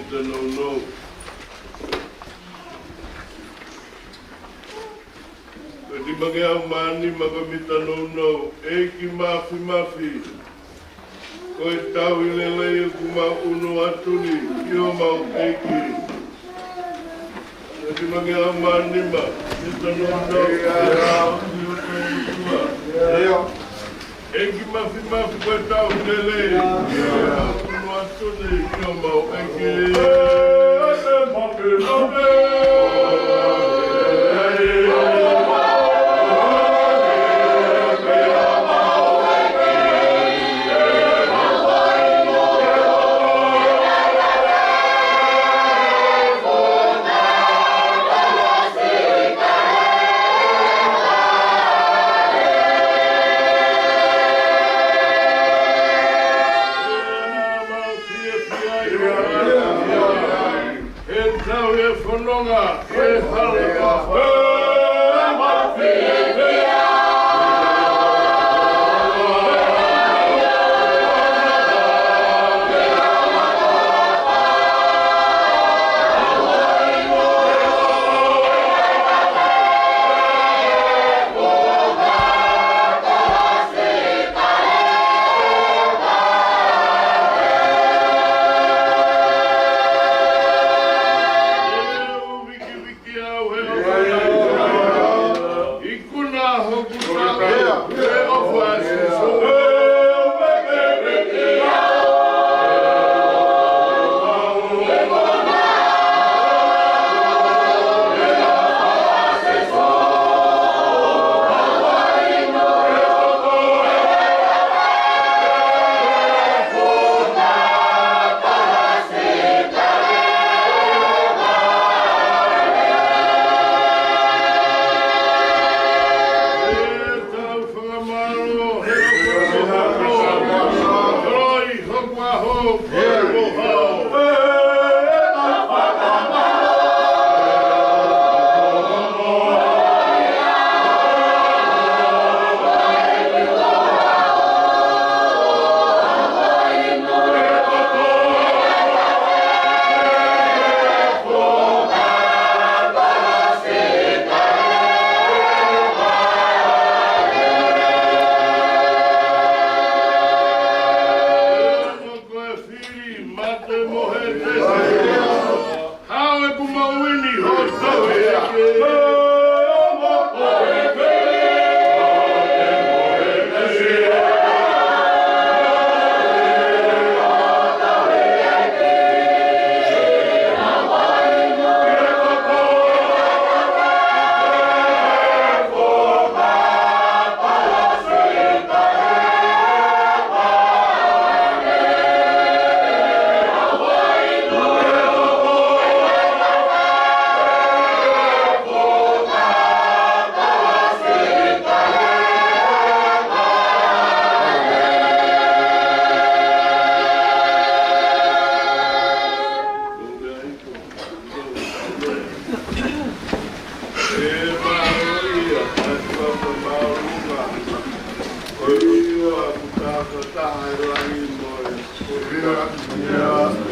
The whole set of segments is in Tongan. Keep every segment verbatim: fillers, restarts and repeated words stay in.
Mita nounou. Ko e nima ngeau mā nima ko e mita nounou, ʻEiki Mafimafi. Ko e tauhi lelei ʻoku mau ʻunu atu ni ki homau ʻEiki. Ko e nima ngeau mā nima, mita nounou. ʻEiki Mafimafi, ko e tauhi lelei ʻoku mau ʻunu atu ni ki homau ʻEiki.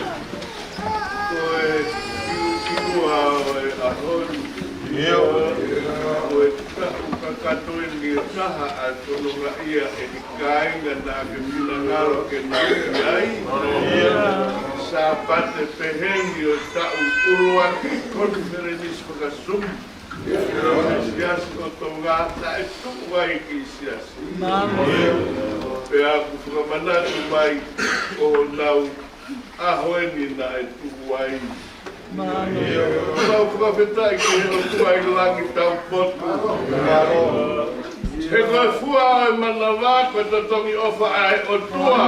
Ko e kiʻi kiʻi ua ʻo e ʻaho ni. Ko e taʻu kakato eni ʻe taha ʻa e tonokaʻia ʻe he kāinga naʻa ke finangalo ke nau ʻi ai. Sāpate pehē ni ʻo e taʻu ʻuluaki konifelenisi fakaSoom. Siasi ʻo Tonga, taʻe tuʻu ai ki siasi. Pea ʻoku fakamanatu mai ko honau ʻaho eni naʻe tuʻu ai. Mau fakafetaʻi ki he ʻOtua ʻi langi taupotu. He ko e fua ʻo e manava, ko e totongi ʻofa ʻa e ʻOtua.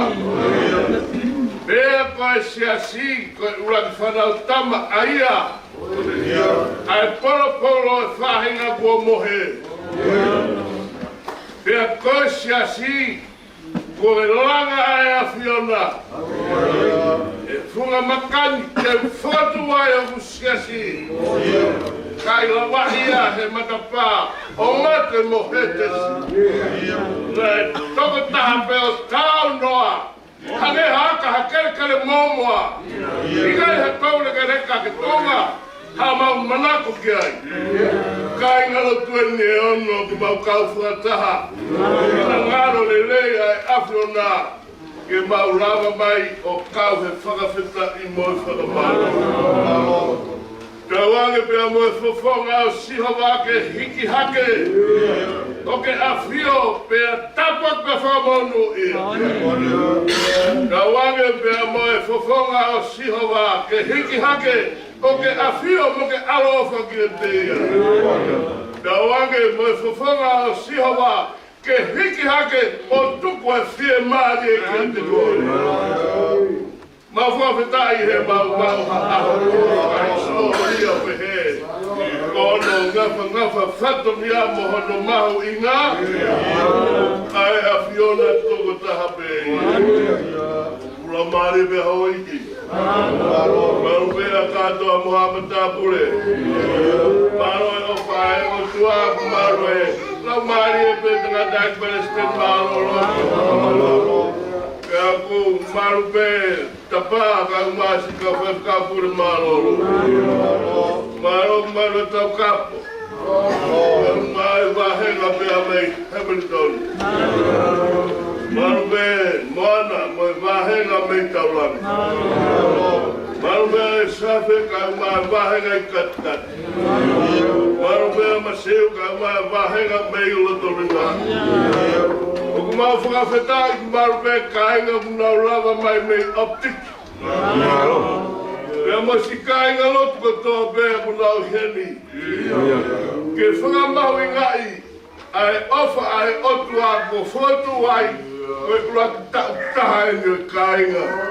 Pea ko e siasi, ko e ʻuluaki fānau tama ʻa ia. ʻA e polopolo ʻo e faʻahinga kuo mohe. Pea ko e siasi, ko e langa ʻa e ʻAfiona. ʻE funga makani ke fotu ai ʻoku siasi. Kae lavaʻi ia he matapā ʻo mate mo Hētesi. Naʻe tokotaha pē ʻo taunoa. Hangē ha aka ha kelekele mōmoa. ʻIkai ha tau lekeleka ke Tonga. Ha mau manako ki ai. Kāinga lotu eni ʻe ono ʻoku mau kau fakataha. Finangalo lelei ʻa e ʻAfiona. Ke mau lava mai ʻo kau he fakafetaʻi mo e fakamālō. Tauange pea mo e fofonga ʻo Sihova ke hiki hake, ʻo ke ʻafio pea tāpuaki pea fakamonūʻia. Tauange pea mo e fofonga ʻo Sihova ke hiki hake, ʻo ke ʻafio mo ke ʻaloʻofa kiate ia. Tauange mo e fofonga ʻo Sihova ke hiki hake ʻo tuku e fiemālie kiate koe. Mau fakafetaʻi he mau maʻu ha ʻaho ʻo e hisitōlia pehē. Ko hono ngafangafa fatongia mo hono mahuʻinga, ʻa e ʻAfiona tokotaha pē ia. Ula mare pē houʻeiki. Mālō pē ʻa kātoa mo haʻa matāpule. Mālō e ʻofa ʻa e ʻOtua, mālō e laumālie pē tangata ʻi Palesiteni, mālō. Pea ʻoku mālō pē Tapa, kae ʻumaʻā siʻi kau faifekau pule, mālō. Mālō, mālō Taukapo. Mālō e vāhenga pea mei Hamilton. Mālō pē Moana mo e vāhenga mei Taulagi. Mālō pē Safe kae ʻumaʻā e vāhenga ʻi Katikati. Mālō pē Masiu kae ʻumaʻā e vāhenga mei Lotolotoa. ʻOku mau fakafetaʻi, mālō pē kāinga ʻoku nau lava mai mei Optic. Pea mo siʻi kāingalotu kotoa pē ʻoku nau ʻi heni. Ke fakamahuʻingaʻi ʻa e ʻofa ʻa e ʻOtua kuo fokotuʻu ai, ko e ʻuluaki taʻu taha eni ʻo e kāinga ʻo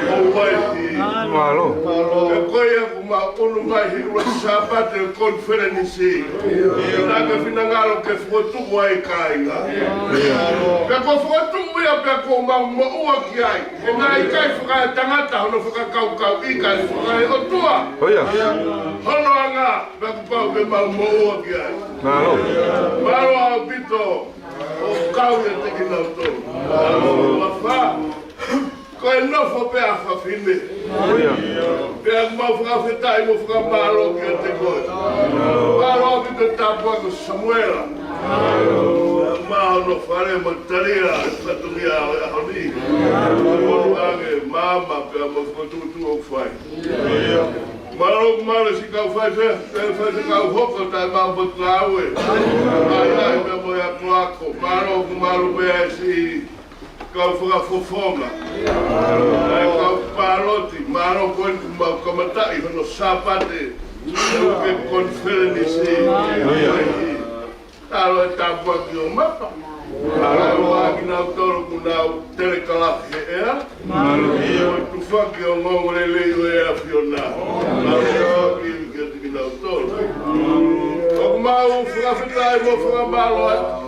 Hawaii. Mālō. Pea ko ia ʻoku mau ʻunu mai he ʻuluaki Sāpate ʻo e konifelenisi. Naʻa ke finangalo ke fokotuʻu ai e kāinga. Pea kuo fokotuʻu ia pea kuo mau moʻua ki ai. He naʻe ʻikai fakaetangata hono fakakaukauʻi, ka ʻe fakaeʻOtua hono anga, pea kuo pau ke mau moʻua ki ai. Mālō. Mālō ʻaupito ʻoku kau ʻiate kinautolu. Mālō. Ko e nofo pē ʻa fafine. Pea mau fakafetaʻi mo fakamālō kiate koe. Mālō ʻaupito e tāpuaki ʻo Samuela. Mālō hono fale mo Talia, fatongia ʻo e ʻaho ni. Mālō ange māmā pea mo e fokotuʻutuʻu ʻoku fai. Mālō, mālō siʻi kau faife-, e faifekau hoko taʻe maʻu potungāue. ʻAi, ʻai, pea mo e akoako. Mālō, mālō pē siʻi kau fakafofonga. ʻAi, kau pāloti, mālō ko eni kuo mau kamataʻi hono Sāpate ʻo e konifelenisi. Mālō e tāpuaki ʻo Mapa. Mālō ʻa kinautolu ʻoku nau telekalafi he ʻea. Mālō. Ko e tufaki ʻo e ongoongolelei ʻo e ʻAfiona. Mālō e tufaki kiate kinautolu. ʻOku mau fakafetaʻi mo fakamālō atu.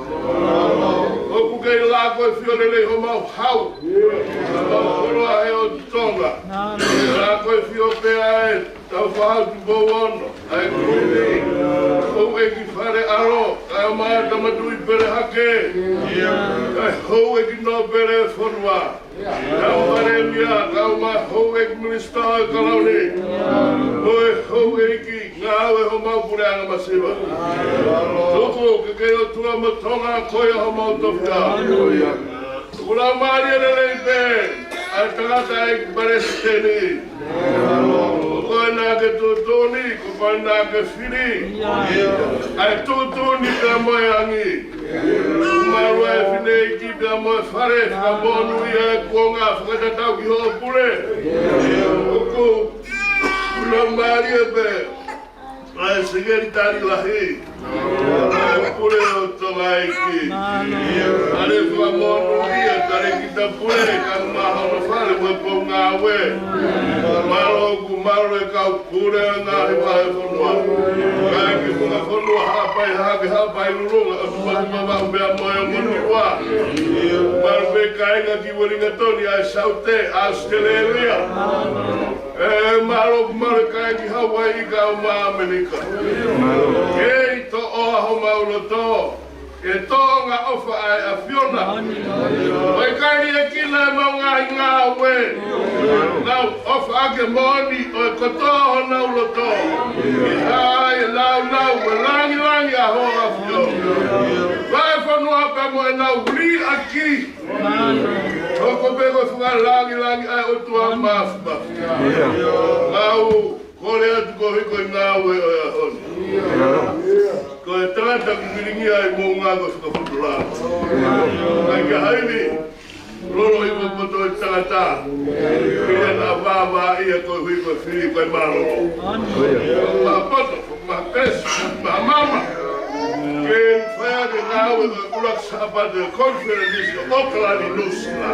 ʻOku kei lākoifio lelei homau hau. Mau koloa he ʻotu Tonga. Lākoifio pē ʻa e Taufaʻahau Tupou Ono, ʻa e Kuini, houʻeiki Fale ʻAlo, kae ʻumaʻā Tama Tuʻi Pele Hake, kae houʻeiki nōpele e fonua, kae ʻumaʻā Palēmia, kae ʻumaʻā houʻeiki minisitā ʻo e Kalauni, mo e houʻeiki ngāue homau puleʻanga masiva. Tuku ke kei ʻOtua mo Tonga ko ia homau tofiʻa. ʻOku laumālie lelei pē ʻa e tangataʻeiki palesiteni. Ko koe naʻa ke tuʻutuʻuni, ko koe naʻa ke fili. ʻA e tuʻutuʻuni pea mo e angi. Mālō e fineʻeiki pea mo e fale, fakamonūʻia e kuonga fakatatau ki hoʻo pule. ʻOku laumālie pē ʻa e Sekelitali Lahi, ʻa e Pule ʻo Tonga ʻEiki. Mālō. Tale fakamonūʻia, Talēkita Pule, kae ʻumaʻā hono fale mo e potungāue. Mālō ʻoku mālō e kau pule ʻo e ngaahi vahefonua. Kae ʻumaʻā e fonua Haʻapai Hahake, Haʻapai Lulunga, ʻOtu Matu Vavaʻu pea mo e Ongo Niua. Mālō pē kāinga ki Uelingatoni, ʻa e Saute, ʻAositelēlia. ʻE, mālō, mālō e kāinga ki Hauaiʻi kae ʻumaʻā ʻAmelika. Mālō. Kei toʻoa homau loto. Ke toʻonga ʻofa ʻa e ʻAfiona. ʻOku ʻikai liʻekina ʻemau ngaahi ngāue. Nau ʻofa ʻaki e moʻoni ʻo e kotoa honau loto. ʻI ai e nāunau mo e lāngilangi ʻa ho ʻAfio. Vahefonua pea mo ʻenau liʻaki. Hoko pē ko e fakalāngilangi ʻa e ʻOtua Māfimafi. Mau kole atu koeʻuhi ko e ngāue ʻo e ʻaho ni. Ko e tangata kuo vilingia ʻi Moʻunga ko e fakafotulalo. Kae ʻikai ha ivi, lolo hiva poto e tangata. Pea naʻa vāvāʻia koeʻuhi ko e fili, ko e mālōlō. Maʻa poto, maʻa pesi, maʻa maama. Ke fai ʻaki e ngāue ʻo e ʻuluaki Sāpate konifelenisi ʻo ʻAokalani, Nuʻusila.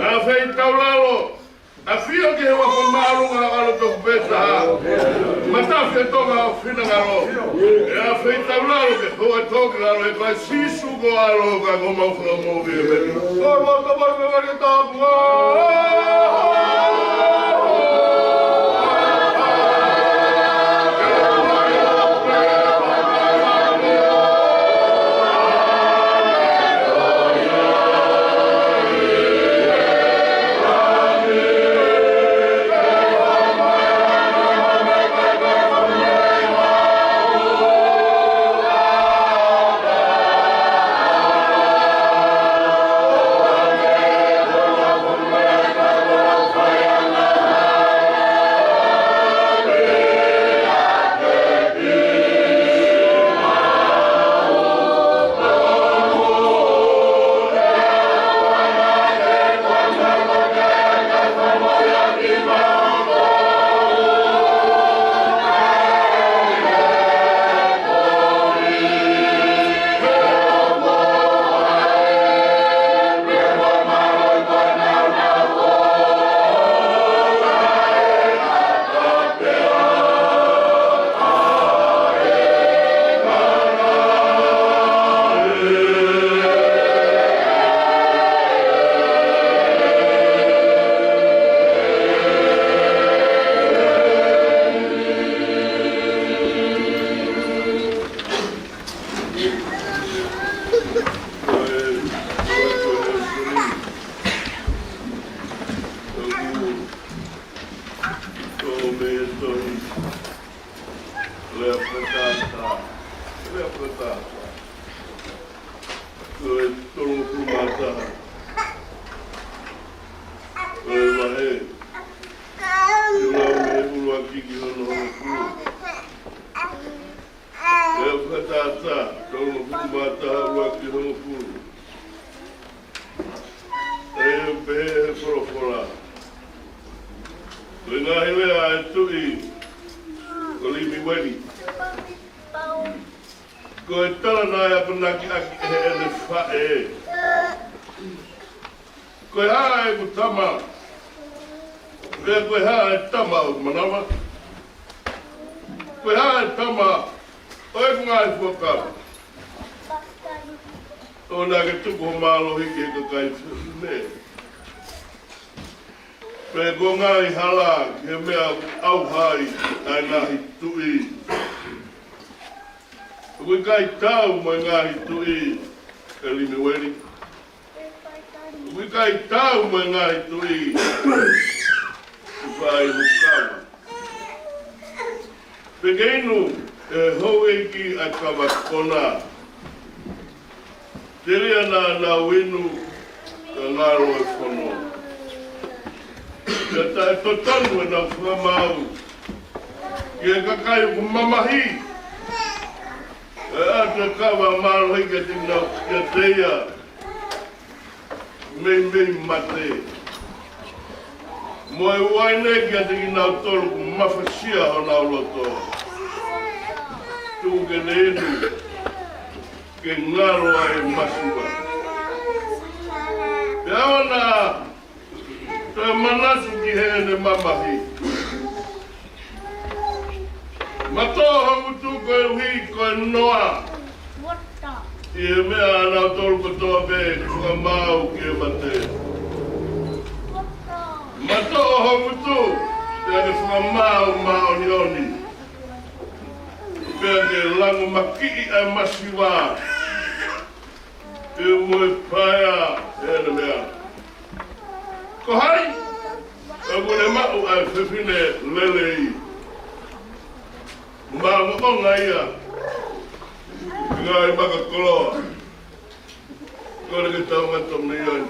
ʻAfeitaulalo, ʻafio ki he uafu māʻolunga ʻo ʻAlo Toku Pē Taha. Matafi ʻa Tonga ʻo finangalo. ʻE ʻafeitaulalo ke hoa toki lalo ʻe Kalaisi Sīsū ko e ʻAlo ka ko homau Fakamoʻui. ʻĒmeni. Ko e mau tapa ke vali tapu. Lea fakatātā. Lea fakatātā. Ko e tolungofulu mā taha. Ko e vahe. Ke lau mei he ʻuluaki ki hono hongofulu. Lea fakatātā. Tolungofulu mā taha, ʻuluaki ki he hongofulu. ʻE pehē ʻe he folofola. Ko e ngaahi lea ʻa e tuʻi ko Limiueli. Ko e tala naʻe akonaki ʻaki ʻe heʻene faʻē. Ko e hā ʻeku tama? Pea ko e hā e tama ʻoku manava? Ko e hā e tama ʻo ʻeku ngaahi fuakava? ʻOua naʻa ke tuku ho mālohi ki he kakai fefine. Pe ko e ngaahi hala ki he meʻa ʻoku ʻauha ai ʻa e ngaahi tuʻi. ʻOku ʻikai tau mo e ngaahi tuʻi ʻe Limiueli. ʻOku ʻikai tau mo e ngaahi tuʻi ʻi fai hukama. Pea ke inu ʻe houʻeiki ʻa e kava kona. Telia naʻa nau inu ka ngalo e fono. Pea taʻetotonu ʻenau fakamaau ki he kakai ʻoku mamahi. ʻE ʻatu e kava mālohi kiate kinautolu kiate ia. Meimei mate. Mo e uaine kiate kinautolu ʻoku mafasia honau loto. Tuku ke ne inu ke ngalo ʻa e masiva. Pea ʻoua naʻa toe manatu ki heʻene mamahi. Matoʻo ho ngutu koeʻuhi ko e noa ʻi he meʻa ʻanautolu kotoa pē ʻoku fakamaau ki he mate. Matoʻo ho ngutu, pea ke fakamaau māʻoniʻoni. Pea ke langomakiʻi ʻa e masiva. Pea mo e paea ʻene meʻa. Ko hai ʻoku ne maʻu ʻa e fefine lelei? Maʻongoʻonga ia ʻi he ngaahi maka koloa. Kole ke tau ngata mei ai.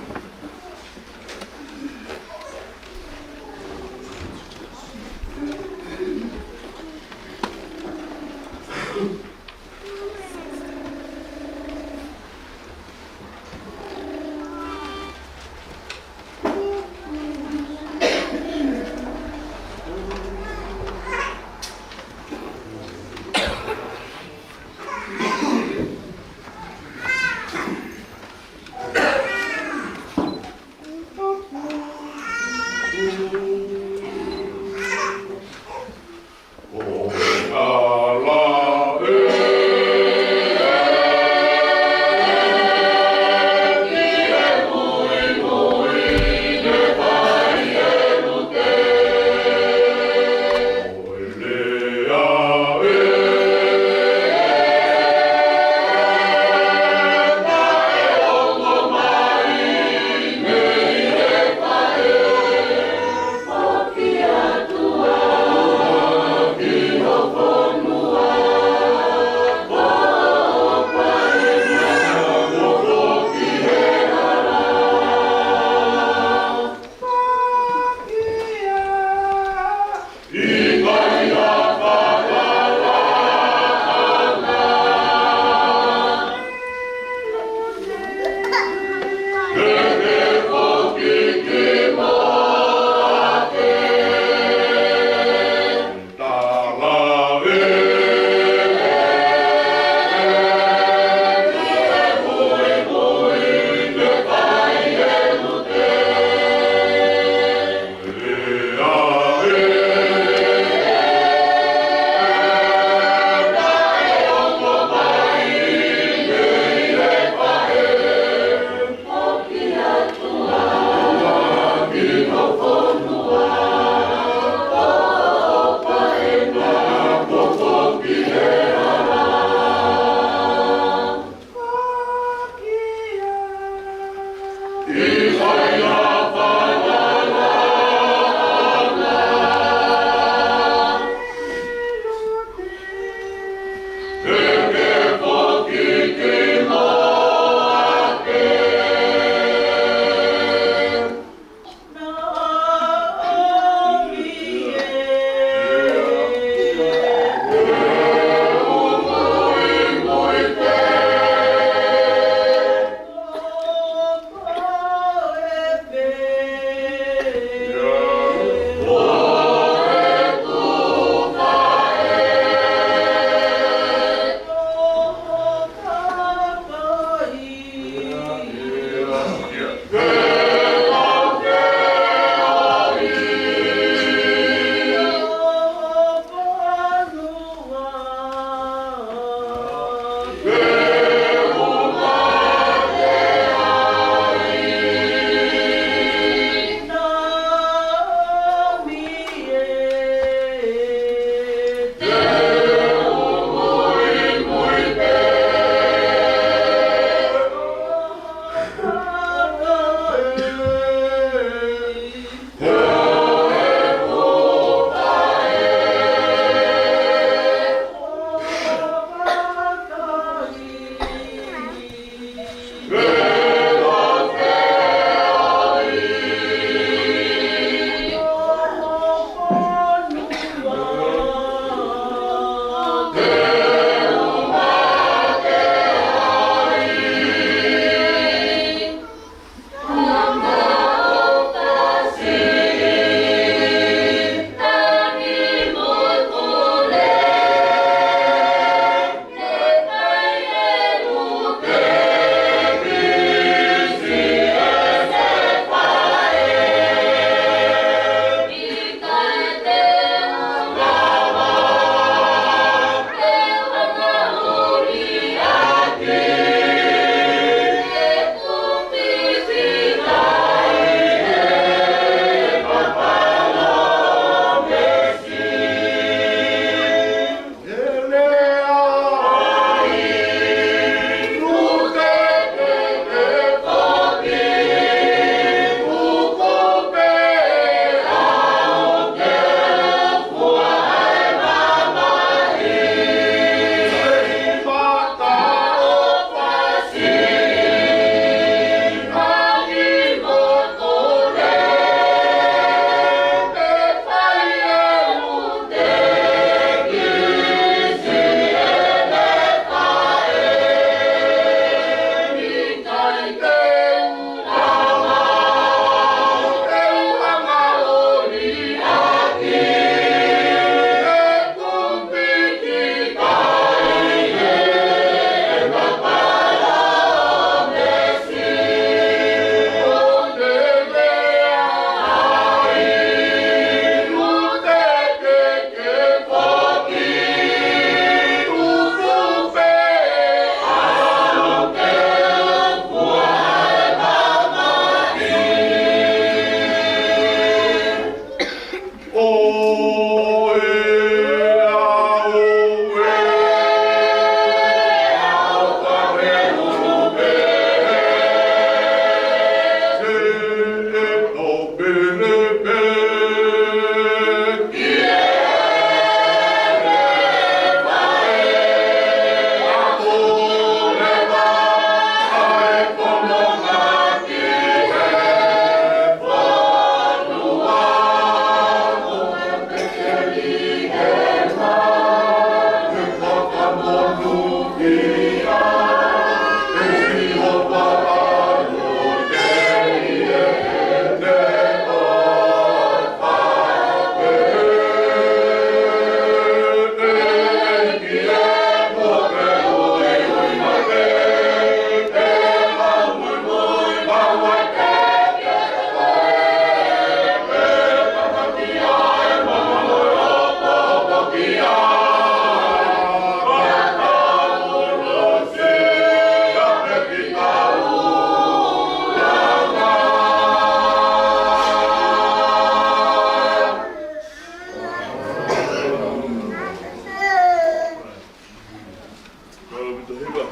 Hiva,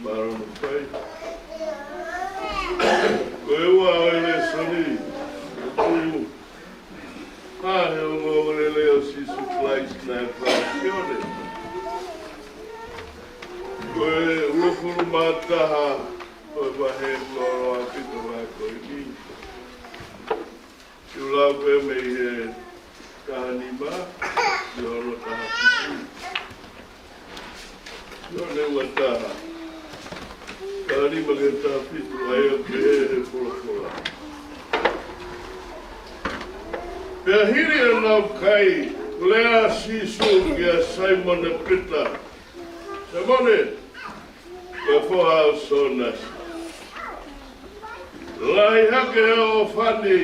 mālō hono fai. Ko e ua ʻo e lēsoni, ʻoku hā he ongoongolelei ʻo Sīsū Kalaisi naʻe fai ʻe Sione. Ko e uofulu mā taha ʻo e vahe ʻuluaki ʻo e vahe ko eni. Te u lau pē mei he taha nima ki hono taha fitu. Sione ua taha, taha nima ki he taha fitu, ʻa ia ʻoku pehē ʻe he folofola: Pea hili ʻenau kai, lea ʻa Sīsū kia Saimone Pita: Saimone, ko e foha ʻo Sōnasi, lahi hake hoʻo ʻofa ni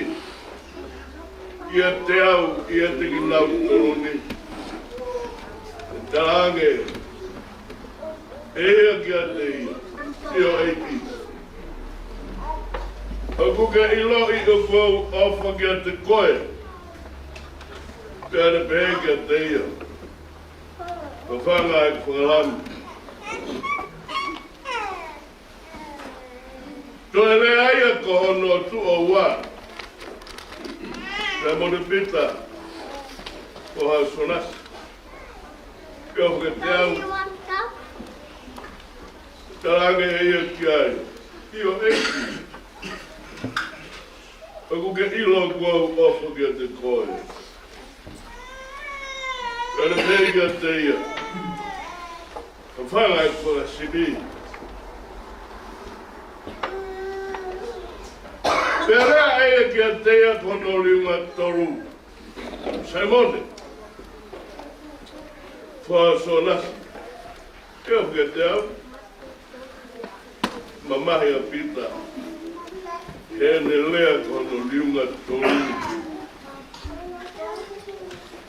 kiate au ʻiate kinautolu ni? Talaange ʻe ia kiate ia, ʻIo ʻEiki, ʻoku ke ʻiloʻi ʻoku ou ʻofa kiate koe. Pea ne pehē kiate ia, Tofanga ʻeku fanga lami. Toe lea ia ko hono tuʻo ua: Saimone Pita, foha ʻo Sōnasi, ʻoku ke ʻofa kiate au? Talaange ʻe ia ki ai, ʻIo ʻEiki, ʻoku ke ʻilo ʻoku ou ʻofa kiate koe. Pea ne pehē kiate ia, Tofanga ʻeku fanga sipi. Pea lea ʻe ia kiate ia ko hono liunga tolu: Saimone, foha ʻo Sōnasi, ʻoku ke ʻofa kiate au? Mamahi ʻa Pita heʻene lea ko hono liunga tolu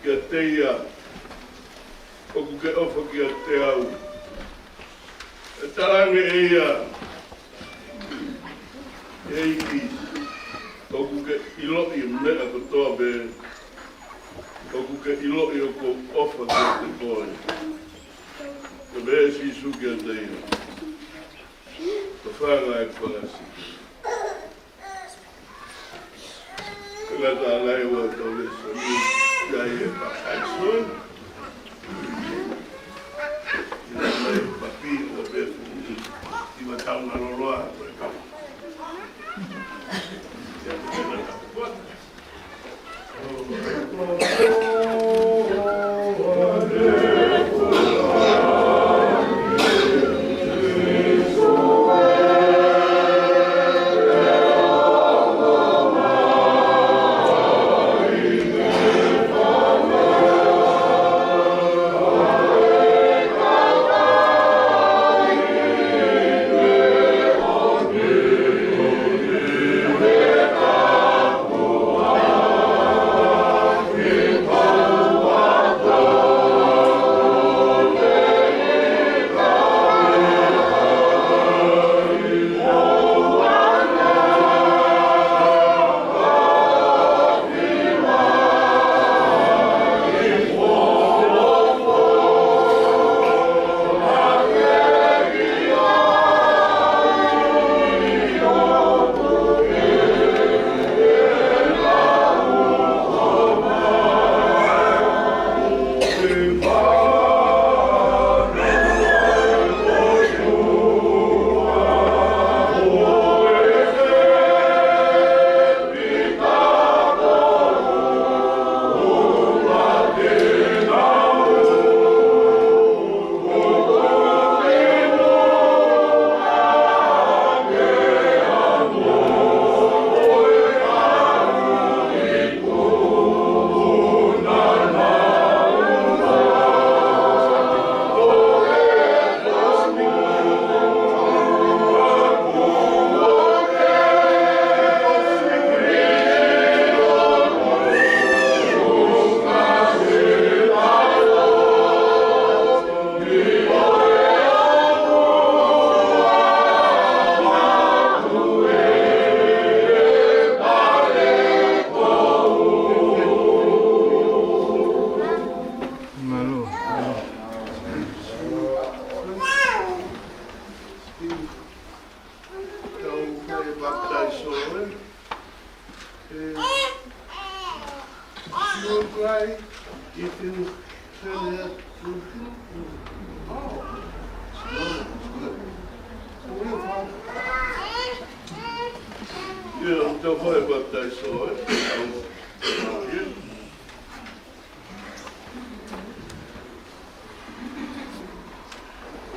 kiate ia, ʻOku ke ʻofa kiate au? Pea talaange ʻe ia, ʻEiki, ʻoku ke ʻiloʻi e meʻa kotoa pē. ʻOku ke ʻiloʻi ʻoku ou ʻofa kiate koe. Pea pehē ʻe Sīsū kiate ia, Tofanga ʻeku fanga sipi. Ngata ai ʻa e ua ʻo e lēsoni, ʻa ia ʻe pakaisoni. ʻI he papi ʻo e pefu, ʻi he taunga loloa, ko e kau. If you turn it up to, oh, it's good. So we'll find, yeah, don't worry about that, so, uh, yeah.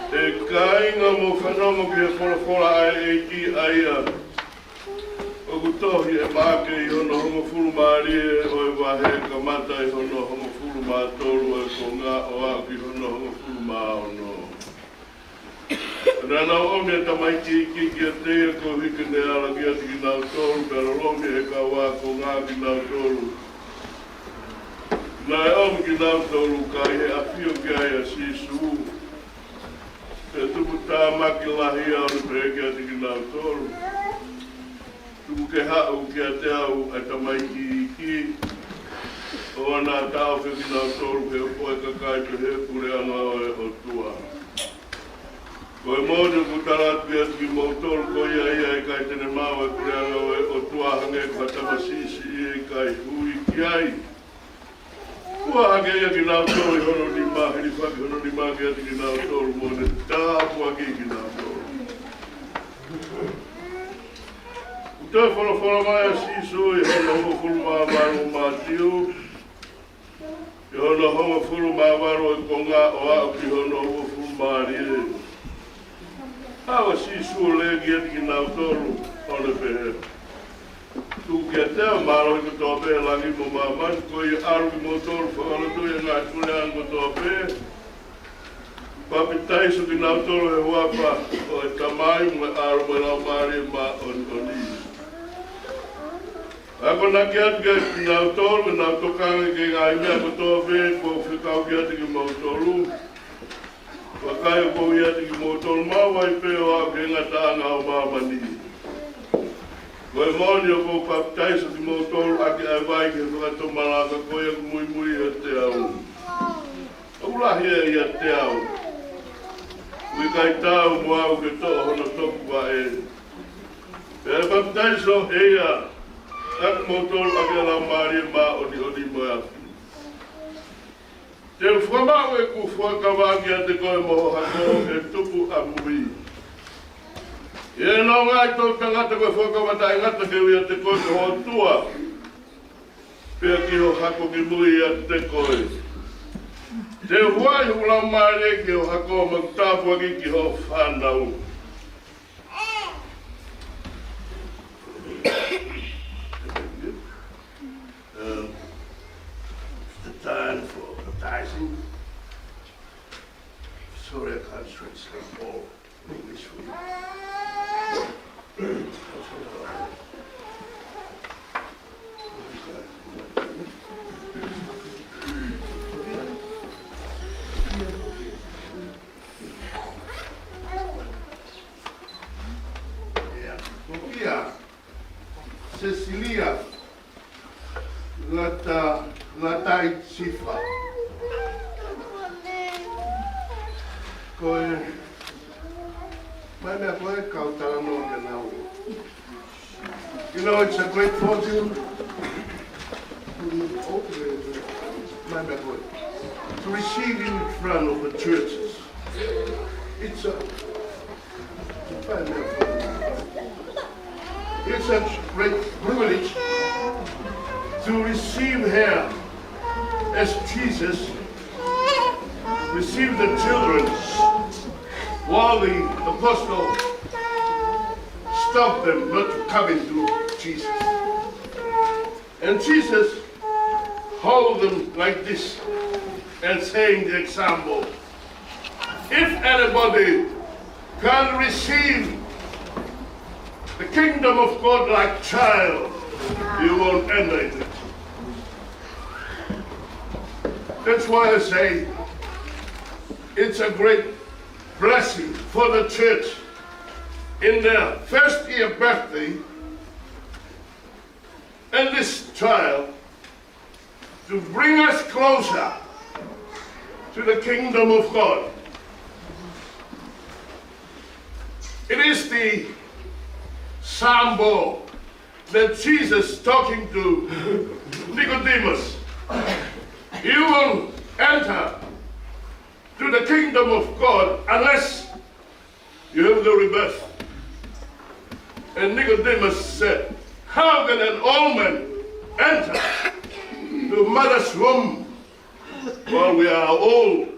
ʻE kāinga, mou fanongo ki he folofola ʻa e ʻEiki, ʻa ia ʻoku tohi ʻe Maʻake ʻi hono hongofulu mā ua ʻo e vahe, kamata ʻi hono hongofulu mā tolu ʻo e konga ʻo aʻu ki hono hongofulu mā ono. Naʻa nau ʻomi ʻa e tamaiki iiki kiate ia koeʻuhi ke ne ala kiate kinautolu, pea lolomi ʻe he kau ākonga kinautolu. Naʻe ʻomi kinautolu, ka ʻi he ʻafio ki ai ʻa Sīsū, pea tuputāmaki lahi ʻo ne pehē kiate kinautolu, Tuku ke haʻu kiate au ʻa e tamaiki iiki, ʻoua naʻa taʻofi kinautolu, he ʻoku ʻo e kakai pē he puleʻanga ʻo e ʻOtua. Ko e moʻoni ʻoku ou tala atu kiate kimoutolu, ko ia ia ʻe ʻikai te ne maʻu ʻa e puleʻanga ʻo e ʻOtua, hangē ko ha tamasiʻi siʻi ʻe ʻikai hui ki ai. Kuo hake ia kinautolu ʻi hono nima, hilifaki hono nima kiate kinautolu, mo ne tāpuakiʻi kinautolu. Kuo toe folofola mai ʻa Sīsū ʻi hono hongofulu mā valu ʻo Mātiu, ʻi hono hongofulu mā valu ʻo e konga ʻo aʻu ki hono hongofulu mā ua. Haʻu ʻa Sīsū ʻo lea kiate kinautolu, ʻo ne pehē, Tuku kiate au ʻa e mālohi kotoa pē ʻi langi mo māmani. Ko ia ʻalu kimoutolu, fakalotoʻi ʻa e ngaahi puleʻanga kotoa pē, papitaiso kinautolu ʻi he huafa ʻo e Tamai, mo e ʻAlo, mo e Laumālie Māʻoniʻoni. Akonaki atu kiate kinautolu ke nau tokanga ki he ngaahi meʻa kotoa pē kuo u fekau kiate kimoutolu. Vakai, ʻoku ou ʻiate kimoutolu maʻu ai pē ʻo aʻu ki he ngataʻanga ʻo māmani. Ko e moʻoni ʻoku ou papitaiso kimoutolu ʻaki ʻa e vai ki he fakatomala, ka ko ia ʻoku muimui ʻiate au, ʻoku lahi ia ʻiate au, ʻoku ʻikai taau mo au ke toʻo hono topuvaʻe. Pea ʻe papitaiso ʻe ia ʻa kimoutolu ʻaki ʻa e Laumālie Māʻoniʻoni mo e afi. Te u fakamaʻu ʻeku fuakava kiate koe mo ho hako ʻe tupu ʻamui. ʻI heʻenau ngaahi toʻutangata ko e fuakava taʻengata ke ui ʻiate koe ko ho ʻOtua, pea ki ho hako kimui ʻiate koe. Te u huaʻi hoku Laumālie ki ho hako, mo ʻeku tāpuaki ki hoʻo fānau. Um, it's the time for baptizing. Sorry, I can't translate all English for you. Ia, ko ia, Sesilia Lata, Lataisifa. Ko e, mai meʻa ko e kau talanoa ke nau. You know, it's a great fortune to, oh, mai meʻa ko e, to receive in front of the churches. It's a, it's a great privilege to receive here as Jesus received the children while the apostle stopped them not to come into Jesus. And Jesus hold them like this and saying the example, if anybody can receive the kingdom of God like child, you won't enter it. That's why I say it's a great blessing for the church in their first year birthday, and this child to bring us closer to the kingdom of God. It is the sample that Jesus talking to Nicodemus. You won't enter to the kingdom of God unless you have the rebirth." And Nicodemus said, "How can an old man enter the mother's womb?" Well, we are old.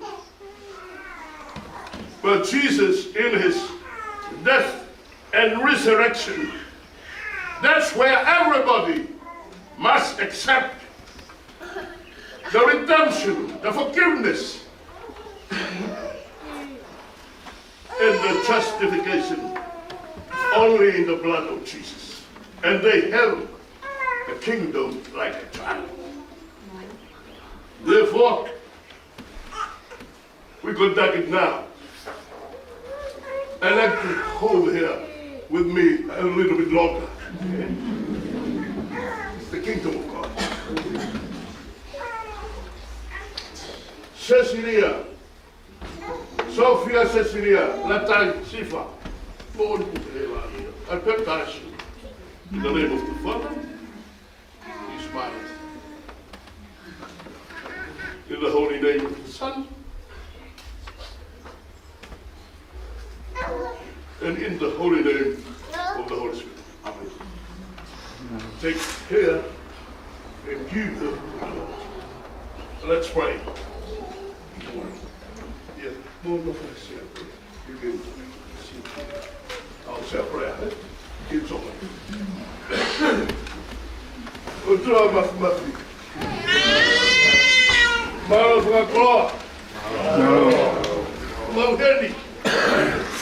But Jesus, in his death and resurrection, that's where everybody must accept the redemption, the forgiveness, and the justification only in the blood of Jesus. And they have the kingdom like a child. Therefore, we conduct it now. I'd like to hold here with me a little bit longer. It's the kingdom of God. Cecilia, Sophia Cecilia Latai Sifa. Lord, I baptize you in the name of the Father, He's mine. In the holy name of the Son. And in the holy name of the Holy Spirit. Amen. Take care and give them. Let's pray. Yeah. Lord, no, no, no, no. You can see. I'll say a prayer. It's all right. ʻOtua Māfimafi. Mālō fakakoloa. Mālō. Mau heni.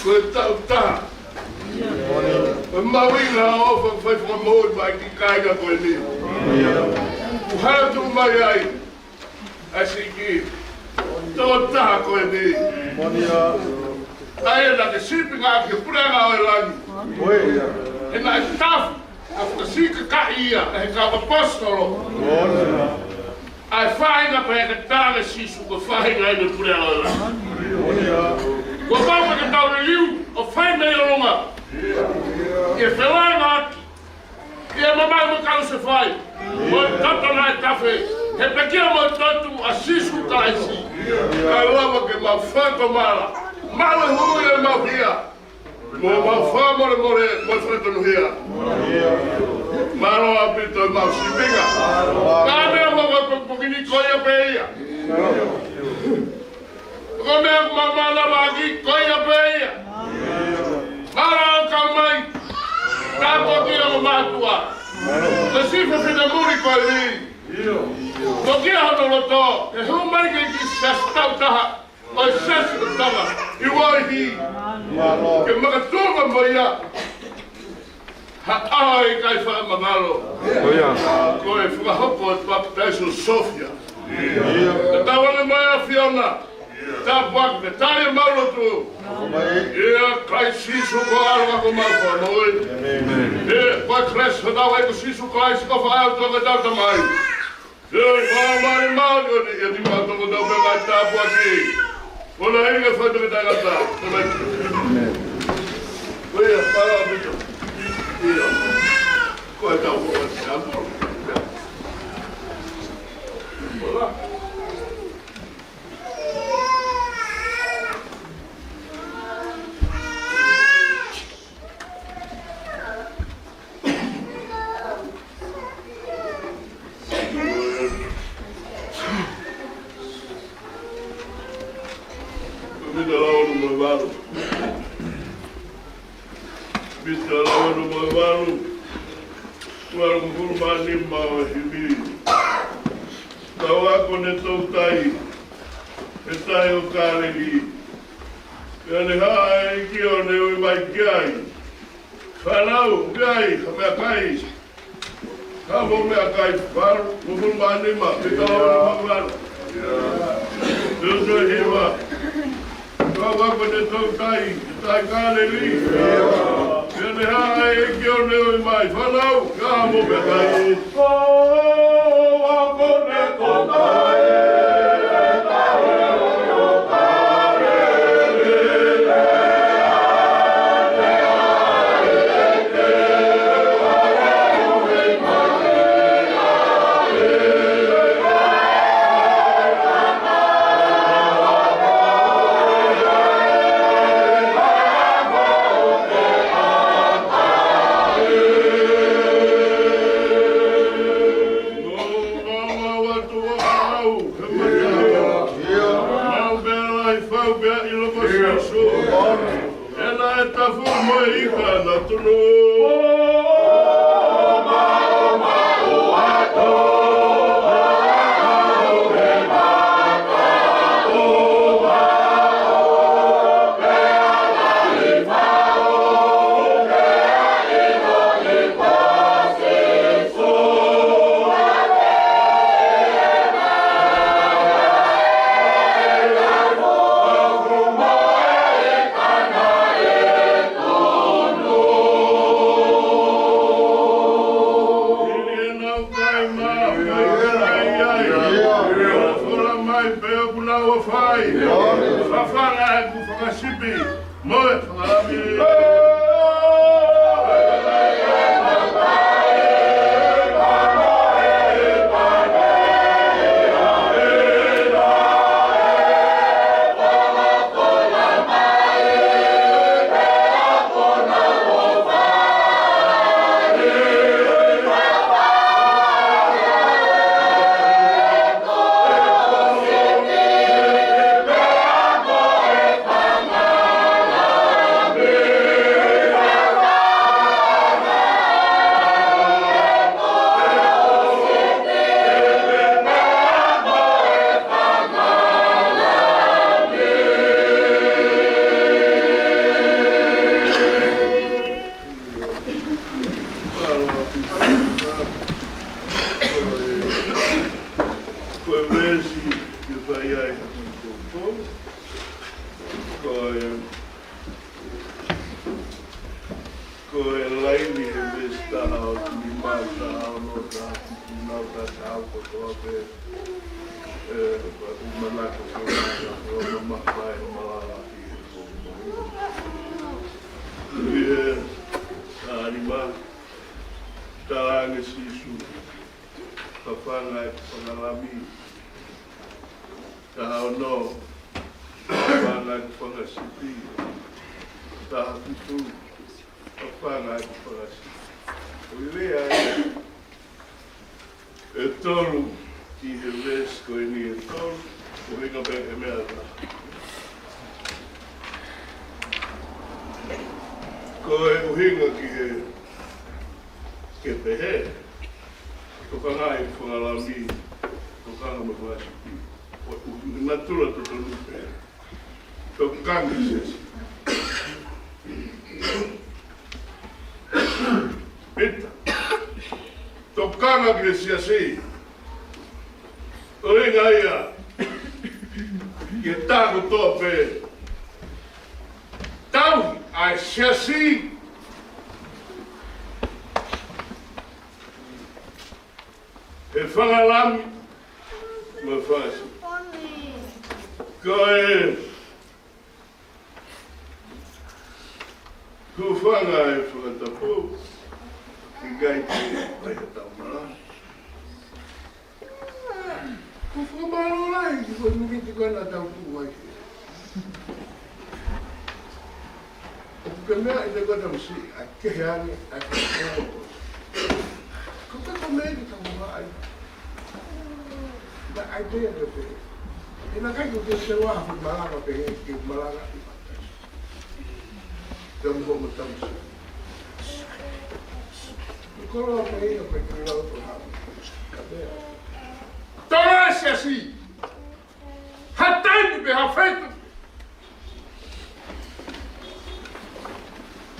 Ko e taʻu taha. Ko e mahuʻinga ʻo e ʻofa fai fakamoʻui mai ki he kāinga ko eni. Kuo hā atu mai ai ʻa e siʻi kiʻi tokotaha ko eni. ʻA ia naʻa ke sīpinga ki he puleʻanga ʻo e langi. He naʻe tafu ʻa e fakasikakaʻi ia ʻe he kau ʻaposetolo. ʻA e faʻahinga pehē ka tala ʻe Sīsū ko e faʻahinga eni ʻo e puleʻanga ʻo e langi. Kuo pau ke tau liliu ʻo fai mei ʻolunga. ʻI he felāngaaki. ʻI he mamahi mo e kalusefai. Mo e toto naʻe tafe. He pekia mo e totu ʻa Sīsū Kalaisi. Kae lava ke mau fakatomala. Mau e hui ʻemau hia. Mo mau fakamolemole, mo fakatonuhia. Mālō ʻaupito ʻemau sīpinga. Ka meʻa mo e pongipongi ni ko ia pē ia. Ko e meʻa ʻoku mau mānava ʻaki ko ia pē ia. Mālō ʻoku kau mai. Tāpuakiʻi ʻa e mātuʻa. Ko e siʻi fefine muli ko eni. Toki ʻi hono loto. ʻE hū mai ki he siasi taʻu taha. ʻO e siasi ʻo Tonga ʻi Vaihi. Ke makatuʻunga mo ia ha ʻaho ʻe ʻikai faʻa mangalo. Ko ia. Ko e fakahoko ʻo e papitaiso ʻo Sofia. Ka tauange mai ʻa e ʻAfiona. Tāpuaki pea tali ʻemau lotu. ʻIa Kalaisi Sīsū ko e ʻAlo ka ko homau Fakamoʻui. ʻĒmeni. ʻIa, ko e kelesi ʻa hotau ʻEiki ko Sīsū Kalaisi ko e ʻofa ʻa e ʻOtua ko hotau Tamai. ʻIa, ʻa e māʻoniʻoni ʻiate kimautolu, ʻa e tāpuaki. Ko e ʻuhinga ʻoku fai ʻe he tangata. ʻĒmeni. Ko ia, mālō ʻaupito. ʻIa. Ko e tau ko e tau. Hola. Pita lau ono mo e valu. Pita lau ono mo e valu. Valu hongofulu mā nima ʻo e himi. Tau ako ʻene toutai he tahi ʻo Kāleli. Pea ne haʻu ʻa e ʻEiki ʻo ne ui mai ki ai. Fānau, ʻoku ʻi ai ha meʻakai? Ka mo e meʻakai, valu hongofulu mā nima, Pita lau ono mo e valu. Veesi hiva. Tau ako ʻene toutai he tahi Kāleli. Pea ne haʻu ʻa e ʻEiki ʻo ne ui mai, fānau, ka mo e meʻakai? Sīsū. ʻE naʻe tafu mo e ika naʻa tunu. Fafanga ʻeku fanga sipi mo e fanga lami. Ko e veesi ke fai ai ha kiʻi poupou. Ko e, ko e laini he veesi taha ʻo nima, taha ono, taha fitu, nau taha taha kotoa pē. ʻE, ʻoku ou manako ke u manako ke u mamafa e malanga ʻi he poupou. ʻI he taha nima, tala ange Sīsū, fafanga ʻeku fanga lami. Taha ono, fafanga ʻeku fanga sipi. Taha fitu, fafanga ʻeku fanga sipi. ʻOku ʻi ai e tolu ʻi he veesi ko eni ʻe tolu, ʻuhinga pē he meʻa ʻe taha. Ko e ʻuhinga ki he, ke pehē, tokanga ʻi he fanga lami, tokanga mo e fanga sipi. ʻOku ʻi he natula totonu pē. Tokanga ki he siasi. Pita. Tokanga ki he siasi. ʻUhinga ia ke tā kotoa pē. Tauhi ʻa e siasi. He fanga lami mo e fanga sipi. Ko e hūfanga he fakatapu, ʻikai ke fai ha tau malanga. Ko e fakamālō lahi ki he kominiti ko ena ʻoku tau tuʻu ai. ʻOku ke meaʻi te kota misi, ʻa e kehe ange, ʻa e kehe ange. Ko e kominiti tau malanga ai. Na ai te te te. ʻE naʻe ʻikai ko ke te wa fu malanga pē, ke malanga. Tau mo mo tau misi. Ko lo pē ia ko e kilo ko ha. Ka pē. Tala siasi. Ha taimi pē ha feituʻu.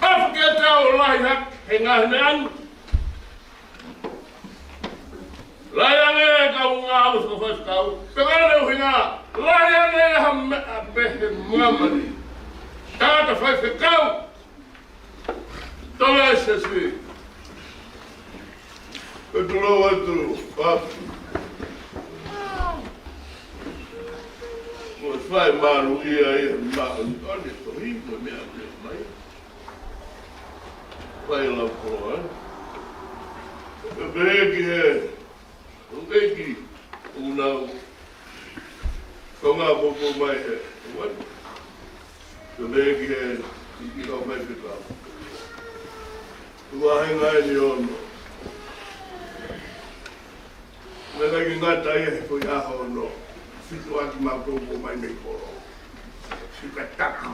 ʻOfa ke tau lahi hake he ngaahi meʻa ni. Lahi ange e kau ngāue fakafaifekau. Pea ko e ʻuhinga, lahi ange ha meʻa pē he māmani. Tangata faifekau. Tala e siasi. Ko e tulou atu, papi. Ko e fai malu ia ia malu, ʻo ne tohi, mo e meʻa meʻa mai. Fai lau koloa, ē. Ko e pehē ki he ʻEiki, ʻoku nau kaungā poupou mai he, ʻoku ʻai. Ko e pehē ki he, ki he kau faifekau. Ua he ngaahi ni ono. Naʻe ʻikai ke ngata ia he foʻi ʻaho ono. Fitu ʻaki mau poupou mai mei kolo. Fika taki.